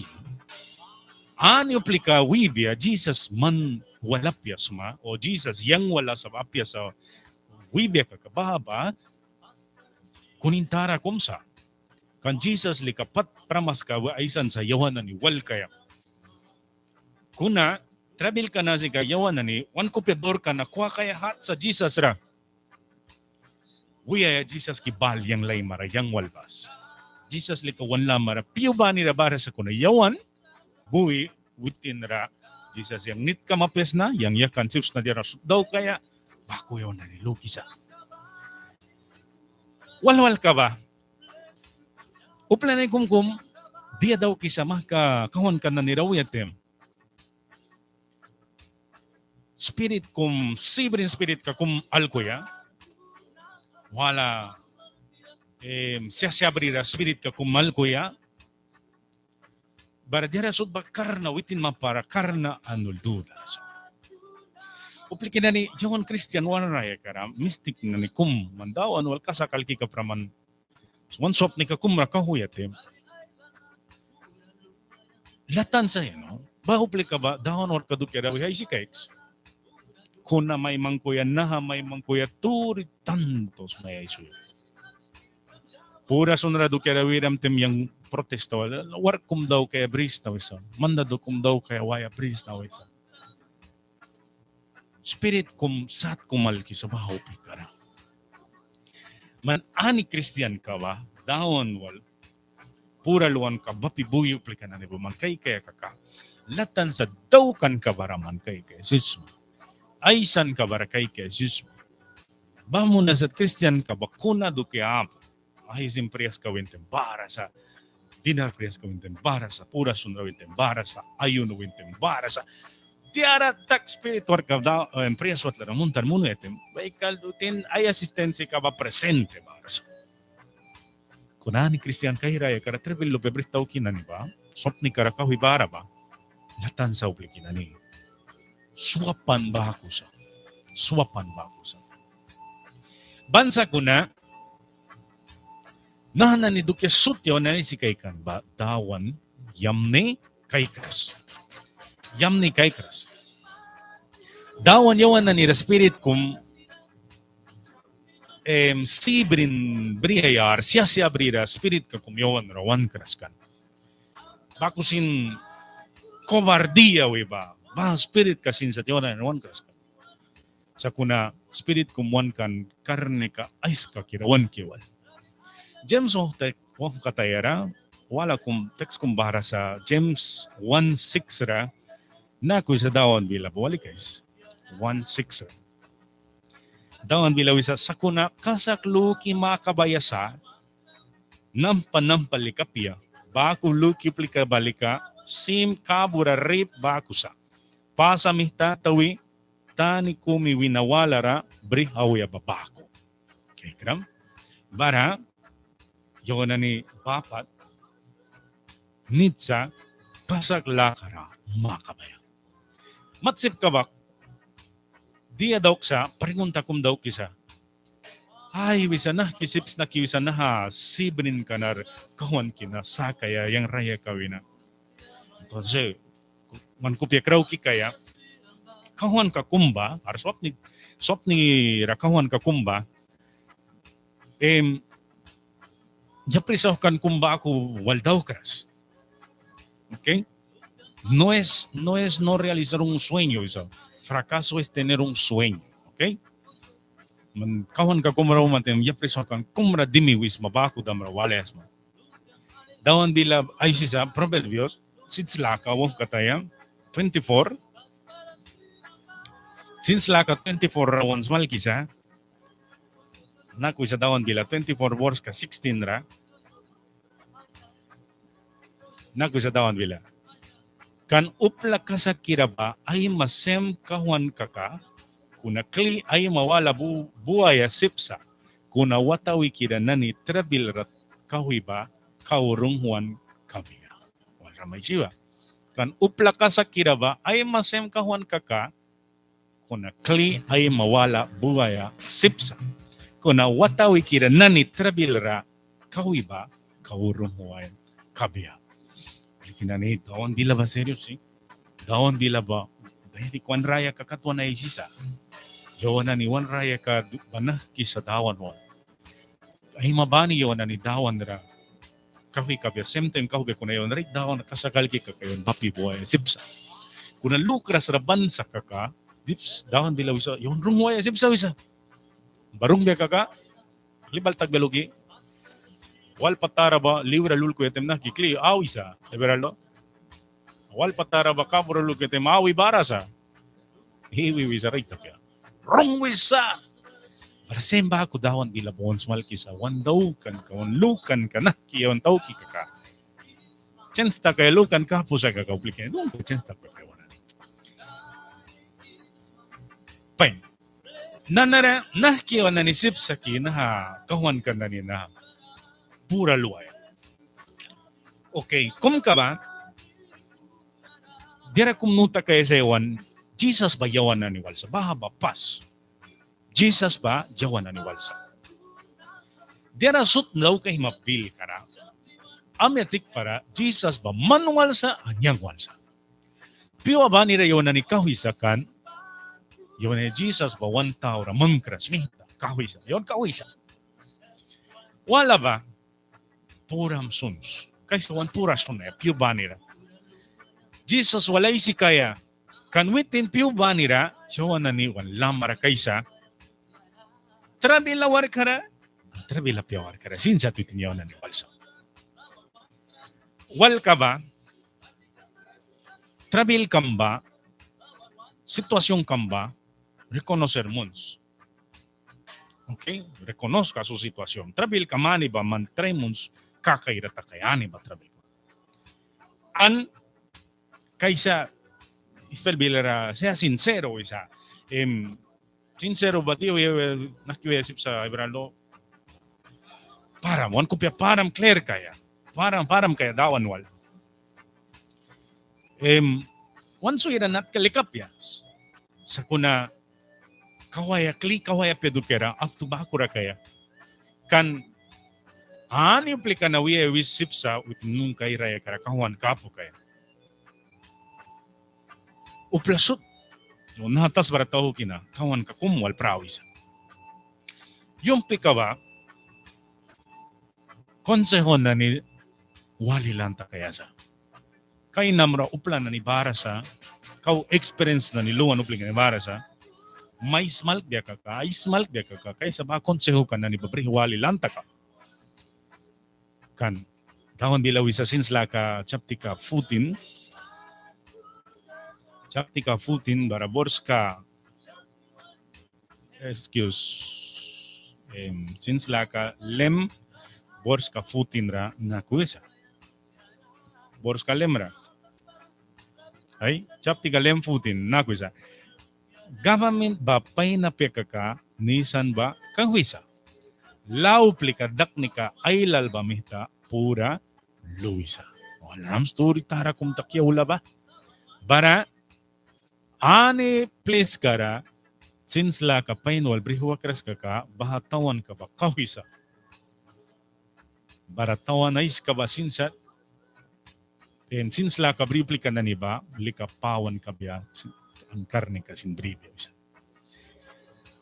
Ani uplika wibia Jisas man wal apia sma o Jisas yang wal sa apia sa wibia kaka baha ba kunin tara kum sa. Kan Jisas lika pat pramaska ba aisan sa yawan nani wal kaia. Kuna trabilka na sika yawan nani wan kupia daurka na kwakaia hat sa Jisas ra. Wiaia Jisaski bal yang laimara yang wal bas. Jisas lika wan lamara piu banira bara sakuna yawan bui witin ra Jisas yang nitkam apia sna, yang yakan sip sna diara sut daukaia, baku yawan nani lukisa. Walwalka ba upla nani kumkum dia daukisa mahka kauhwanka nani ra wiaia taim. Spirit kum, sibrin spiritka kum alkuya. Wala, em, sia sia brira spiritka kum alkuya. Bara diara sut ba karna witin mapara karna anul duda. Uplika nani yawan Kristian wan rayakara mistik nani kum man Dawan wal kasak alki kapra man wan swapnika kum ra kauhwi atim. Latan sa, you know, baha uplika ba Dawan warkka dukiara wih aisi kaiks. Kuna mai mangkuya, naha mai mangkuya, turi tantos mai aisuya. Pura sunra dukiara wiram taim yang protesta wal, wark kum daukaia brisna wisa, mandadu kum daukaia waia brisna wisa. Spirit kum sat kum alkisa baha uplikara. Man ani Kristianka ba Dawan wal pura luanka bapi bui uplika nani ba man kaikaia kaka, latan sa daukanka bara man kaikaia sip sma. Aisanka bara kaikaia sip sma. Bamna sat Kristianka ba kuna dukia apu. Ai sin priaska win taim bara sa, dinar priaska win taim bara sa, pura sunra win taim bara sa, ayuno win taim bara sa. Diara tak spirit warkka da, em, prias watlara muntar munuya taim, baikal dutin ai asistencia ka ba presente bara sa. Kuna ani Kristian kairaya kara tribil lupia brih tauki nani ba, swapnikara kauhwi bara ba, latan sa uplika nani. Swapan baku sa. Swapan baku sa. Ban sakuna naha nani dukia sut yawan nani si kaikan ba Dawan yamni kaikras. Yamni kaikras. Dawan yawan nanira spirit kum, em, sibrin briaia ar sia sia brira spiritka kum yawan ra wankras kan. Baku sin kobardia wi ba, baha spiritka sin sat yawan ra wankras kan. Sakuna spirit kum wankan karnika aiskakira wanki wal. James wauhkatayara, wala kum teks kum bahara sa, James one six ra, naku wisa Dawan bila ba wali kais. One six ra. Dawan bila wisa, sakuna kasak luki makabaia sa, nampa nampa lika apia, baku luki uplika ba lika sim kabura rip baku sa. Pasa mihta tawi tani kumi wina walara brih auya ba baku. Kaikram, bara yawan nani ba pat nit sa kasak lakara makabaia. Mat sip kabak dia dauksa, pregunta kum daukisa. Ai wisa, nahki sip sna ki wisa naha sibrinka nara kauhwanki na sakaia yang rayaka wina. Entonces man kupia krauki kaia, kauhwanka kum ba, ar swapni, swapni ra kauhwanka kum ba, em, yapri sauhkan kum baku wal daukras. Ok? No es, no es no realizar un sueño, wisa. Fracaso es tener un sueño. Ok? Man kauhwanka kum ra uman taim yapri sauhkan kum ra dimi wisma, baku dahra walaia sma. Dawan bila aisisa Proverbios sits laka wauhkataya twenty-four. Sits laka twenty-four ra wan smalkisa. Naku wisa Dawan bila twenty-four borska sixteen ra. Naku wisa Dawan bila. Kan upla kasakkira ba aima sem kauhwan kaka, kuna kli aima wala bu, buaia sip sa, kuna watawikira nani trabil ra kauhwi ba kau runghwan kabia. Walram aisi ba. Kan upla kasakkira ba aima sem kauhwan kaka, kuna kli aima wala buaia sip sa, kuna watawikira nani trabil ra kauhwi ba kau runghwan kabia. Uplika nani, Dawan bila ba serius si. Dawan bila ba, baha wan rayaka kat wan aisisa. Yawan nani wan rayaka ba nahki sa Dawan wal. Aima bani yawan nani Dawan ra kauhwi kabia, sem taim kauhbia, kuna yawan rait Dawan ra kasak alki kaka yawan bapi buaia sip sa. Kuna lukras ra ban sa kaka, dips, Dawan bila wisa, yawan runghwaia sip sa wisa. Ba runghbia kaka, kli bal takbia luki. Walpa tara ba liura lulkuya taim nahki kli awisa, Everaldo. Walpa tara ba kabura lulkuya taim awi bara sa. Iwi wisa rait apia. Runghwisa. Bara sem baku Dawan bila ba wan smalkisa, wan daukanka, wan lukanka nahki yawan tauki kaka. Chens takaia lukanka apu sa kaka uplika nani, nunca chens takaia wan. Pain. Nanara nahki yawan nani sip sa ki naha kauhwanka nani naha pura luaia. Ok, kum ka ba diara kum nu takaia sa yawan, Jisas ba yawan nani wal sa, baha ba pas. Jisas ba yawan nani wal sa. Diara sut daukaia ma bilkara, amya tikpara Jisas ba man wal sa an yang wal sa. Pyua banira yawan nani kauhwisa kan, yawan nani Jisas ba wan taura mangkras mita kauhwisa, yawan kauhwisa. Wala ba puram suns. Kaisa wan pura sunaia pyu banira. Jisas wal aisi kaia, kan witin pyu banira yawan nani wan lamara kaisa. Trabil awarkara, trabil apia awarkara, sin sat witin yawan nani wal sa. Walka ba, trabilkam ba, situacionkam ba, reconocer muns. Ok, reconozca su situación. Trabilkam ani ba man trai muns kakaira takaia ani ba trabilkam. An kaisa, ispail bilara sea sincero wisa. Em, sincero ba dia wiaia, nahki wiaia sip sa Everaldo. Param, wan kupia param klir kaia. Param, param kaia Dawan wal. Em, wan swira natka lika apia. Sakuna kauhwaia kli, kauhwaia apia dukiara, aktu bakura kaia. Kan ani uplika na wiaia wis sip sa, witin nunca ai rayakara kauhwanka apu kaia. Upla sut, yu naha tasbara tauki na kauhwanka kum wal prawisa. Yumhpika ba, consejo nani wali lan takaia sa. Kainamra upla nani bara sa, kau experience nani luan uplika nani bara sa. Mai smalkbia kaka, ai smalkbia kaka, kaisa ba consejoka nani ba brih wali lan taka. Kan Dawan bila wisa Sins Laka chaptika fourteen. Chaptika fourteen bara borska, excuse. Em, Sins Laka lem borska fourteen ra naku wisa. Borska lem ra. Ai, chaptika lem fourteen naku wisa. Gabamint ba pain apia kaka nisan ba kauhwisa. Lâ uplika daknika ailal ba mita pura luisa. Walram sturi tara kum taki aula ba. Bara ani pliskara Sins Laka pain wal brih wakras kaka baha tawanka ba kauhwisa. Bara tawan aiska ba sin sat, em, Sins Laka bri uplika nani ba lika pawan kabia, an karnika sin bribia wisa.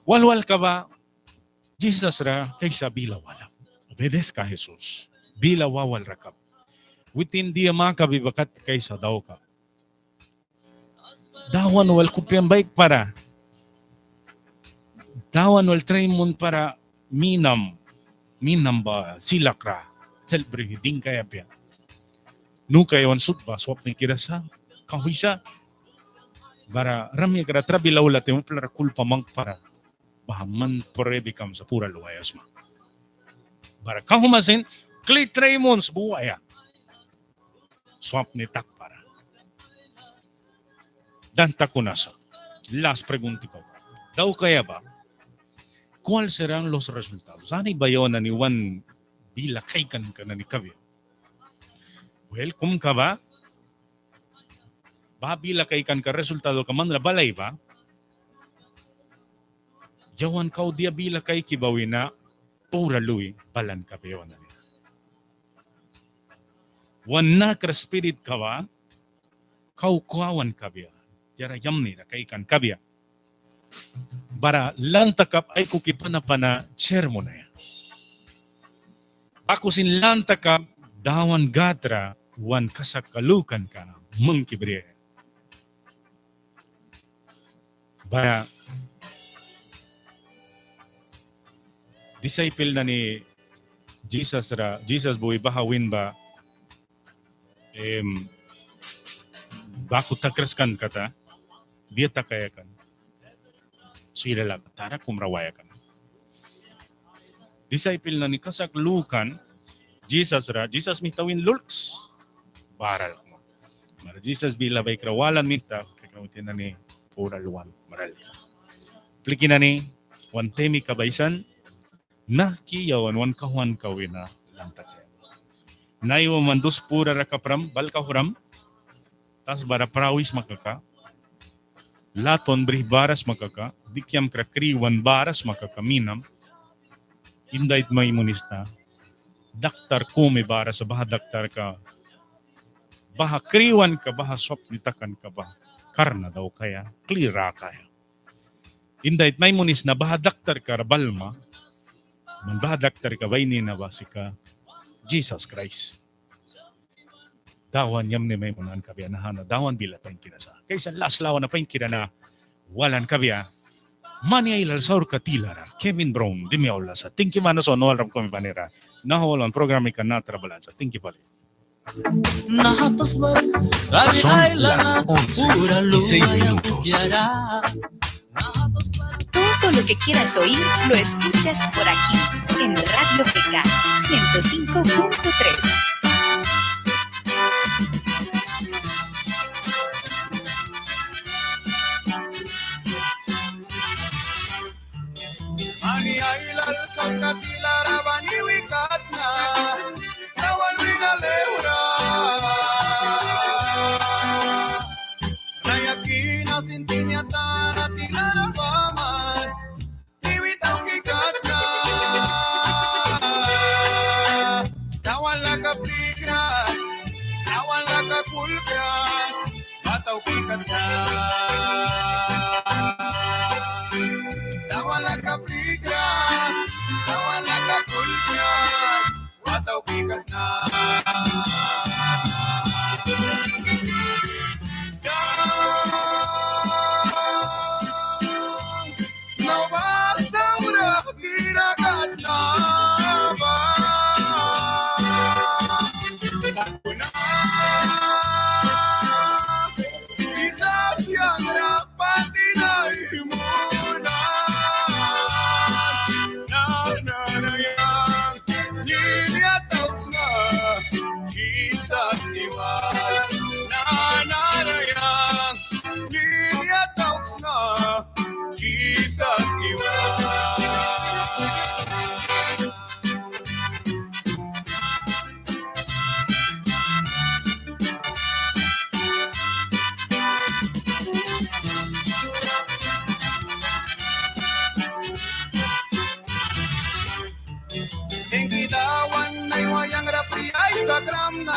Walwalka ba Jisas ra kaisa bila wala. Obedezka Jesús. Bila wawalra kap. Witin dia makabi ba kat kaisa dauka. Dawan wal kupiam baikpara. Dawan wal trai munpara minam. Minam ba silak ra. Selp brih dingkaia apia. Nuka yawan sut ba swapnikira sa. Kauhwisa. Bara rayakam ra trabil aula taim upla ra kulpa mangkpara. Baha man pruebikam sa pura luaia sma. Bara kauhma sin kli trai muns buaia. Swapni takpara. Dan takuna sa. Las preguntika. Daukaia ba. ¿Cuál serán los resultados? Ani ba yawan nani wan bila kaikanka nani kabia. Wel, kumka ba. Baha bila kaikanka resultadoka man ra balaia ba. Yawan kau dia bila kaiki ba wina pura lui balan kabia yawan nani. Wan nakra spiritka ba kau kwawan kabia. Diara yamni ra kaikan kabia. Bara lan takap aikuki pana pana ser munaia. Baku sin lan takap Dawan Gâd ra wan kasak lukanka mangki briaia. Bara disaipel nani Jisas ra, Jisas bui baha win ba, em, baku takras kan kata, dia takaia kan. Swira laka tara kum ra waia kan. Disaipel nani kasak lukan Jisas ra, Jisas mita win lulks bara laka. Bara Jisas bila baikra walan mita, kaka witin nani pura luan bara laka. Pliki nani, wan temika ba aisan, nahki yawan wan kauhwanka wina lan takaia. Naiwa man dus purara kapram, bal kauhram, tasbara prawi sma kaka, latwan brih bara sma kaka, dikiamkra kriwan bara sma kaka minam, indait mai munista, daktar kumi bara sa, baha daktarka, baha kriwanka, baha swapni takanka ba karna daukaia, kli rakaia. Indait mai munisna baha daktarka ra balma, man baha daktarka ba ini na ba sika Jisas Kraist. Dawan yamni mai munan kabia. Naha na Dawan bila painkira sa. Kaisa las lawana painkira na walan kabia. Mani ailal saurka tilara Kevin Brown dimi aula sa. Tingki mana sa, nu walram kumi banira. Naha walan programika natra balan sa. Tingki pali. Son las once y seis minutos. Todo lo que quieras oír lo escuchas por aquí, en Radio P K ciento cinco punto tres. Ani ailal saurka tilara bani wikatna, Dawan wina laihura. Rayaki na sin tinia tara tilara baman, tiwi tauki katna. Dawan laka plikras, Dawan laka kulkras, ba tauki katna. Dawan laka plikras, Dawan laka kulkras, ba tauki katna. Nau ba saura kira katna ba. Sakuna Jisas yang ra pati nai munan. Na, na, na, yang lilia tauks na Jisas ki wal. Na, na, na, yang lilia tauks na Jisas ki wal. Tingki Dawan naiwa yang ra pri ai sakram na.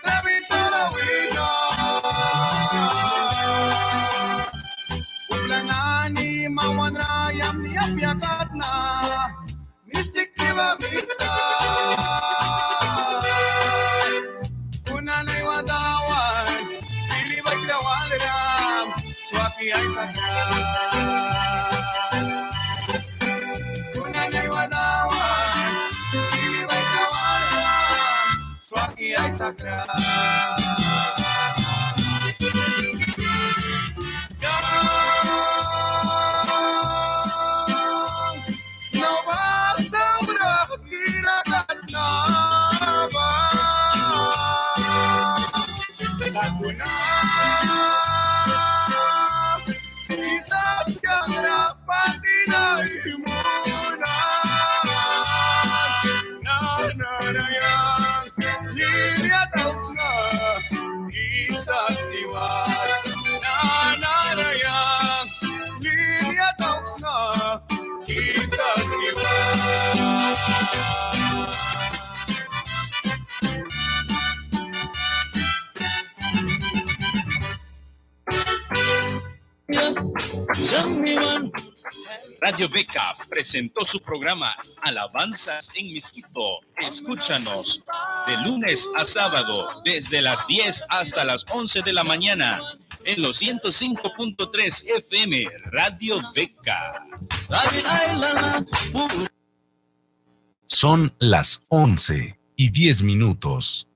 Trabil tara wina. Ani mawanra yamni apia kat na. Mistik ki ba mita. Kuna naiwa Dawan, ili baikra walram, swaki aisakra. Kuna naiwa Dawan, ili baikra walram, swaki aisakra. Nau ba saura kira kat na ba. Sakuna. Jisas yang ra pati na imuna. Na, na, na, yang lilia tauks na. Jisas iwan. Na, na, na, yang lilia tauks na. Jisas iwan. Radio Beca presentó su programa Alabanzas en Miskito. Escúchanos de lunes a sábado, desde las diez hasta las once de la mañana, en los ciento cinco punto tres F M Radio Beca. Son las once y diez minutos.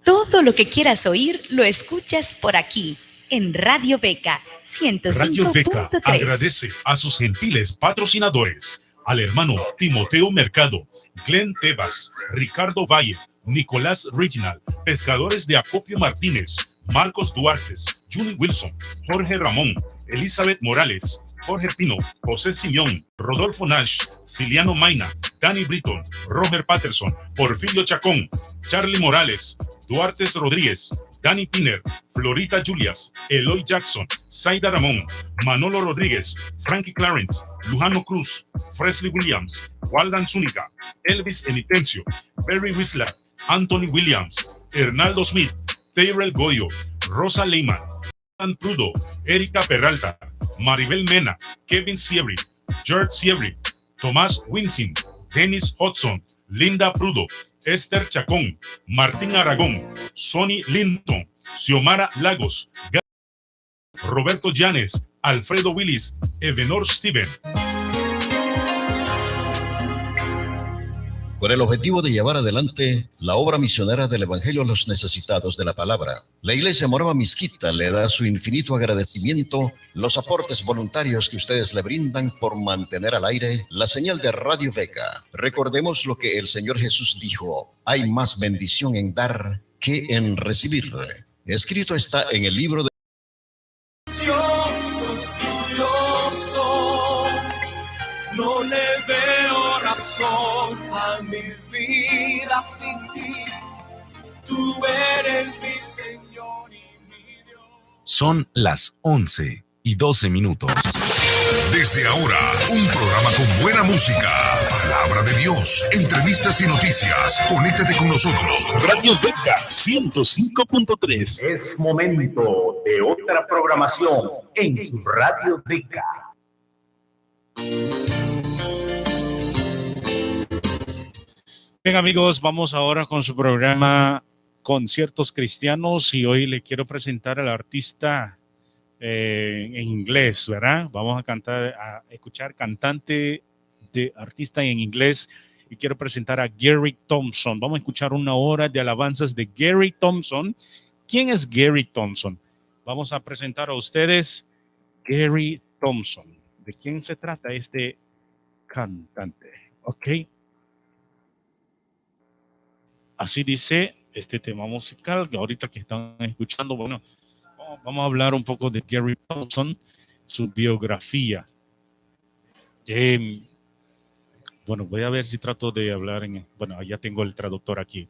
Todo lo que quieras oír lo escuchas por aquí, en Radio Beca, Radio Beca ciento cinco punto tres. Agradece a sus gentiles patrocinadores, al hermano Timoteo Mercado, Glenn Tebas, Ricardo Valle, Nicolás Reginald, Pescadores de Acopio Martínez, Marcos Duartes, Julie Wilson, Jorge Ramón, Elizabeth Morales, Jorge Pino, José Simeón, Rodolfo Nash, Ciliano Maina, Danny Britton, Roger Patterson, Porfirio Chacón, Charlie Morales, Duartes Rodríguez, Danny Piner, Florita Julias, Eloy Jackson, Zaida Ramón, Manolo Rodríguez, Frankie Clarence, Lujano Cruz, Fresley Williams, Waldan Zúñiga, Elvis Enitencio, Berry Whistler, Anthony Williams, Hernaldo Smith, Tyrell Goyo, Rosa Lehman, Alan Prudo, Erika Peralta, Maribel Mena, Kevin Sierri, George Sierri, Tomás Winsin, Dennis Hudson, Linda Prudo, Esther Chacón, Martín Aragón, Sonny Linton, Xiomara Lagos, Ga-, Roberto Llanes, Alfredo Willis, Evenor Steven. Con el objetivo de llevar adelante la obra misionera del Evangelio a los necesitados de la palabra, la Iglesia Morava Miskita le da su infinito agradecimiento los aportes voluntarios que ustedes le brindan por mantener al aire la señal de Radio Beca. Recordemos lo que el Señor Jesús dijo: "Hay más bendición en dar que en recibir". Escrito está en el libro de No le veo razón a mi vida sin ti. Tú eres mi Señor y mi Dios. Son las once y doce minutos. Desde ahora, un programa con buena música, palabra de Dios, entrevistas y noticias. Conéctate con nosotros. Radio Beca ciento cinco punto tres. Es momento de otra programación en su Radio Beca. Bien, amigos, vamos ahora con su programa Conciertos Cristianos, y hoy le quiero presentar al artista, eh, en inglés, ¿verdad? Vamos a cantar, a escuchar cantante de artista en inglés, y quiero presentar a Gary Thompson. Vamos a escuchar una hora de alabanzas de Gary Thompson. ¿Quién es Gary Thompson? Vamos a presentar a ustedes Gary Thompson. ¿De quién se trata este cantante? Ok. Así dice este tema musical que ahorita que están escuchando. Bueno, vamos, vamos a hablar un poco de Gary Thompson, su biografía. Em, bueno, voy a ver si trato de hablar en, bueno, ya tengo el traductor aquí.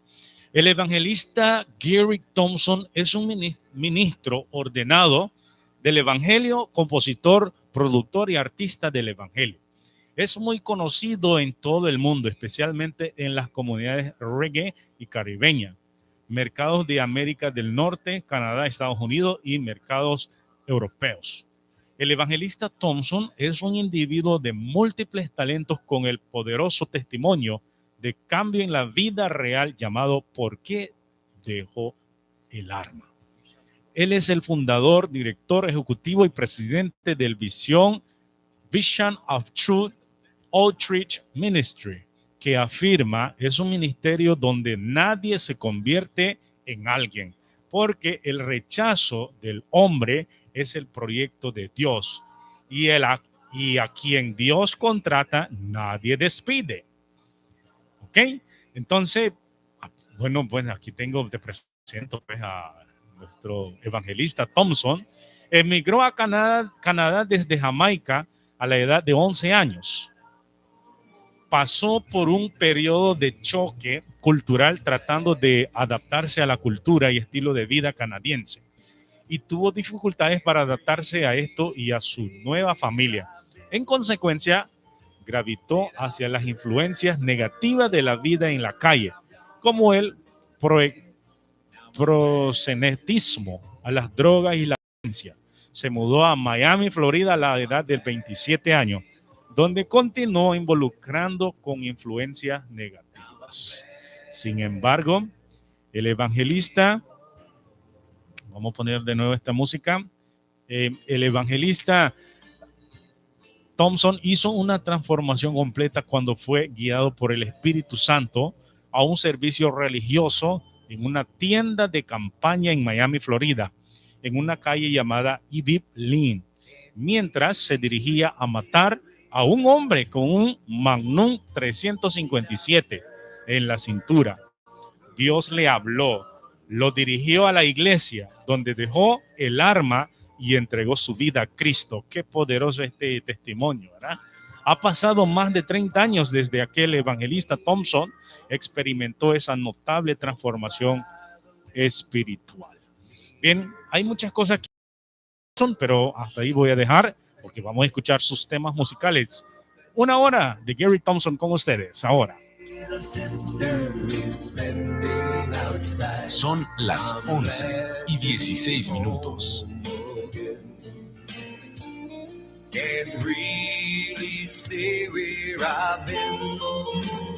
El evangelista Gary Thompson es un mini-, ministro ordenado del evangelio, compositor, productor y artista del evangelio. Es muy conocido en todo el mundo, especialmente en las comunidades reggae y caribeña. mercados de América del Norte, Canadá, Estados Unidos y mercados europeos. El evangelista Thompson es un individuo de múltiples talentos con el poderoso testimonio de cambio en la vida real llamado ¿Por qué dejó el arma? Él es el fundador, director ejecutivo y presidente del Vision, Vision of Truth Outreach Ministry, que afirma es un ministerio donde nadie se convierte en alguien, porque el rechazo del hombre es el proyecto de Dios, y, el a, y a quien Dios contrata, nadie despide. ¿Ok? Entonces, bueno, bueno, aquí tengo, te presento pues a nuestro evangelista Thompson. Emigró a Canadá, Canadá desde Jamaica a la edad de once años. Pasó por un periodo de choque cultural tratando de adaptarse a la cultura y estilo de vida canadiense, y tuvo dificultades para adaptarse a esto y a su nueva familia. En consecuencia, gravitó hacia las influencias negativas de la vida en la calle, como el proxenetismo, a las drogas y la violencia. Se mudó a Miami, Florida, a la edad de veintisiete años, donde continuó involucrando con influencias negativas. Sin embargo, el evangelista, vamos a poner de nuevo esta música, eh, el evangelista Thompson hizo una transformación completa cuando fue guiado por el Espíritu Santo a un servicio religioso en una tienda de campaña en Miami, Florida, en una calle llamada Ibip Lane, mientras se dirigía a matar a un hombre con un Magnum trescientos cincuenta y siete en la cintura. Dios le habló, lo dirigió a la iglesia, donde dejó el arma y entregó su vida a Cristo. Qué poderoso este testimonio, ¿verdad? Ha pasado más de treinta años desde aquel evangelista Thompson experimentó esa notable transformación espiritual. Bien, hay muchas cosas que son, pero hasta ahí voy a dejar porque vamos a escuchar sus temas musicales. Una hora de Gary Thompson con ustedes ahora. Son las once y dieciséis minutos. Can't really say where I've been.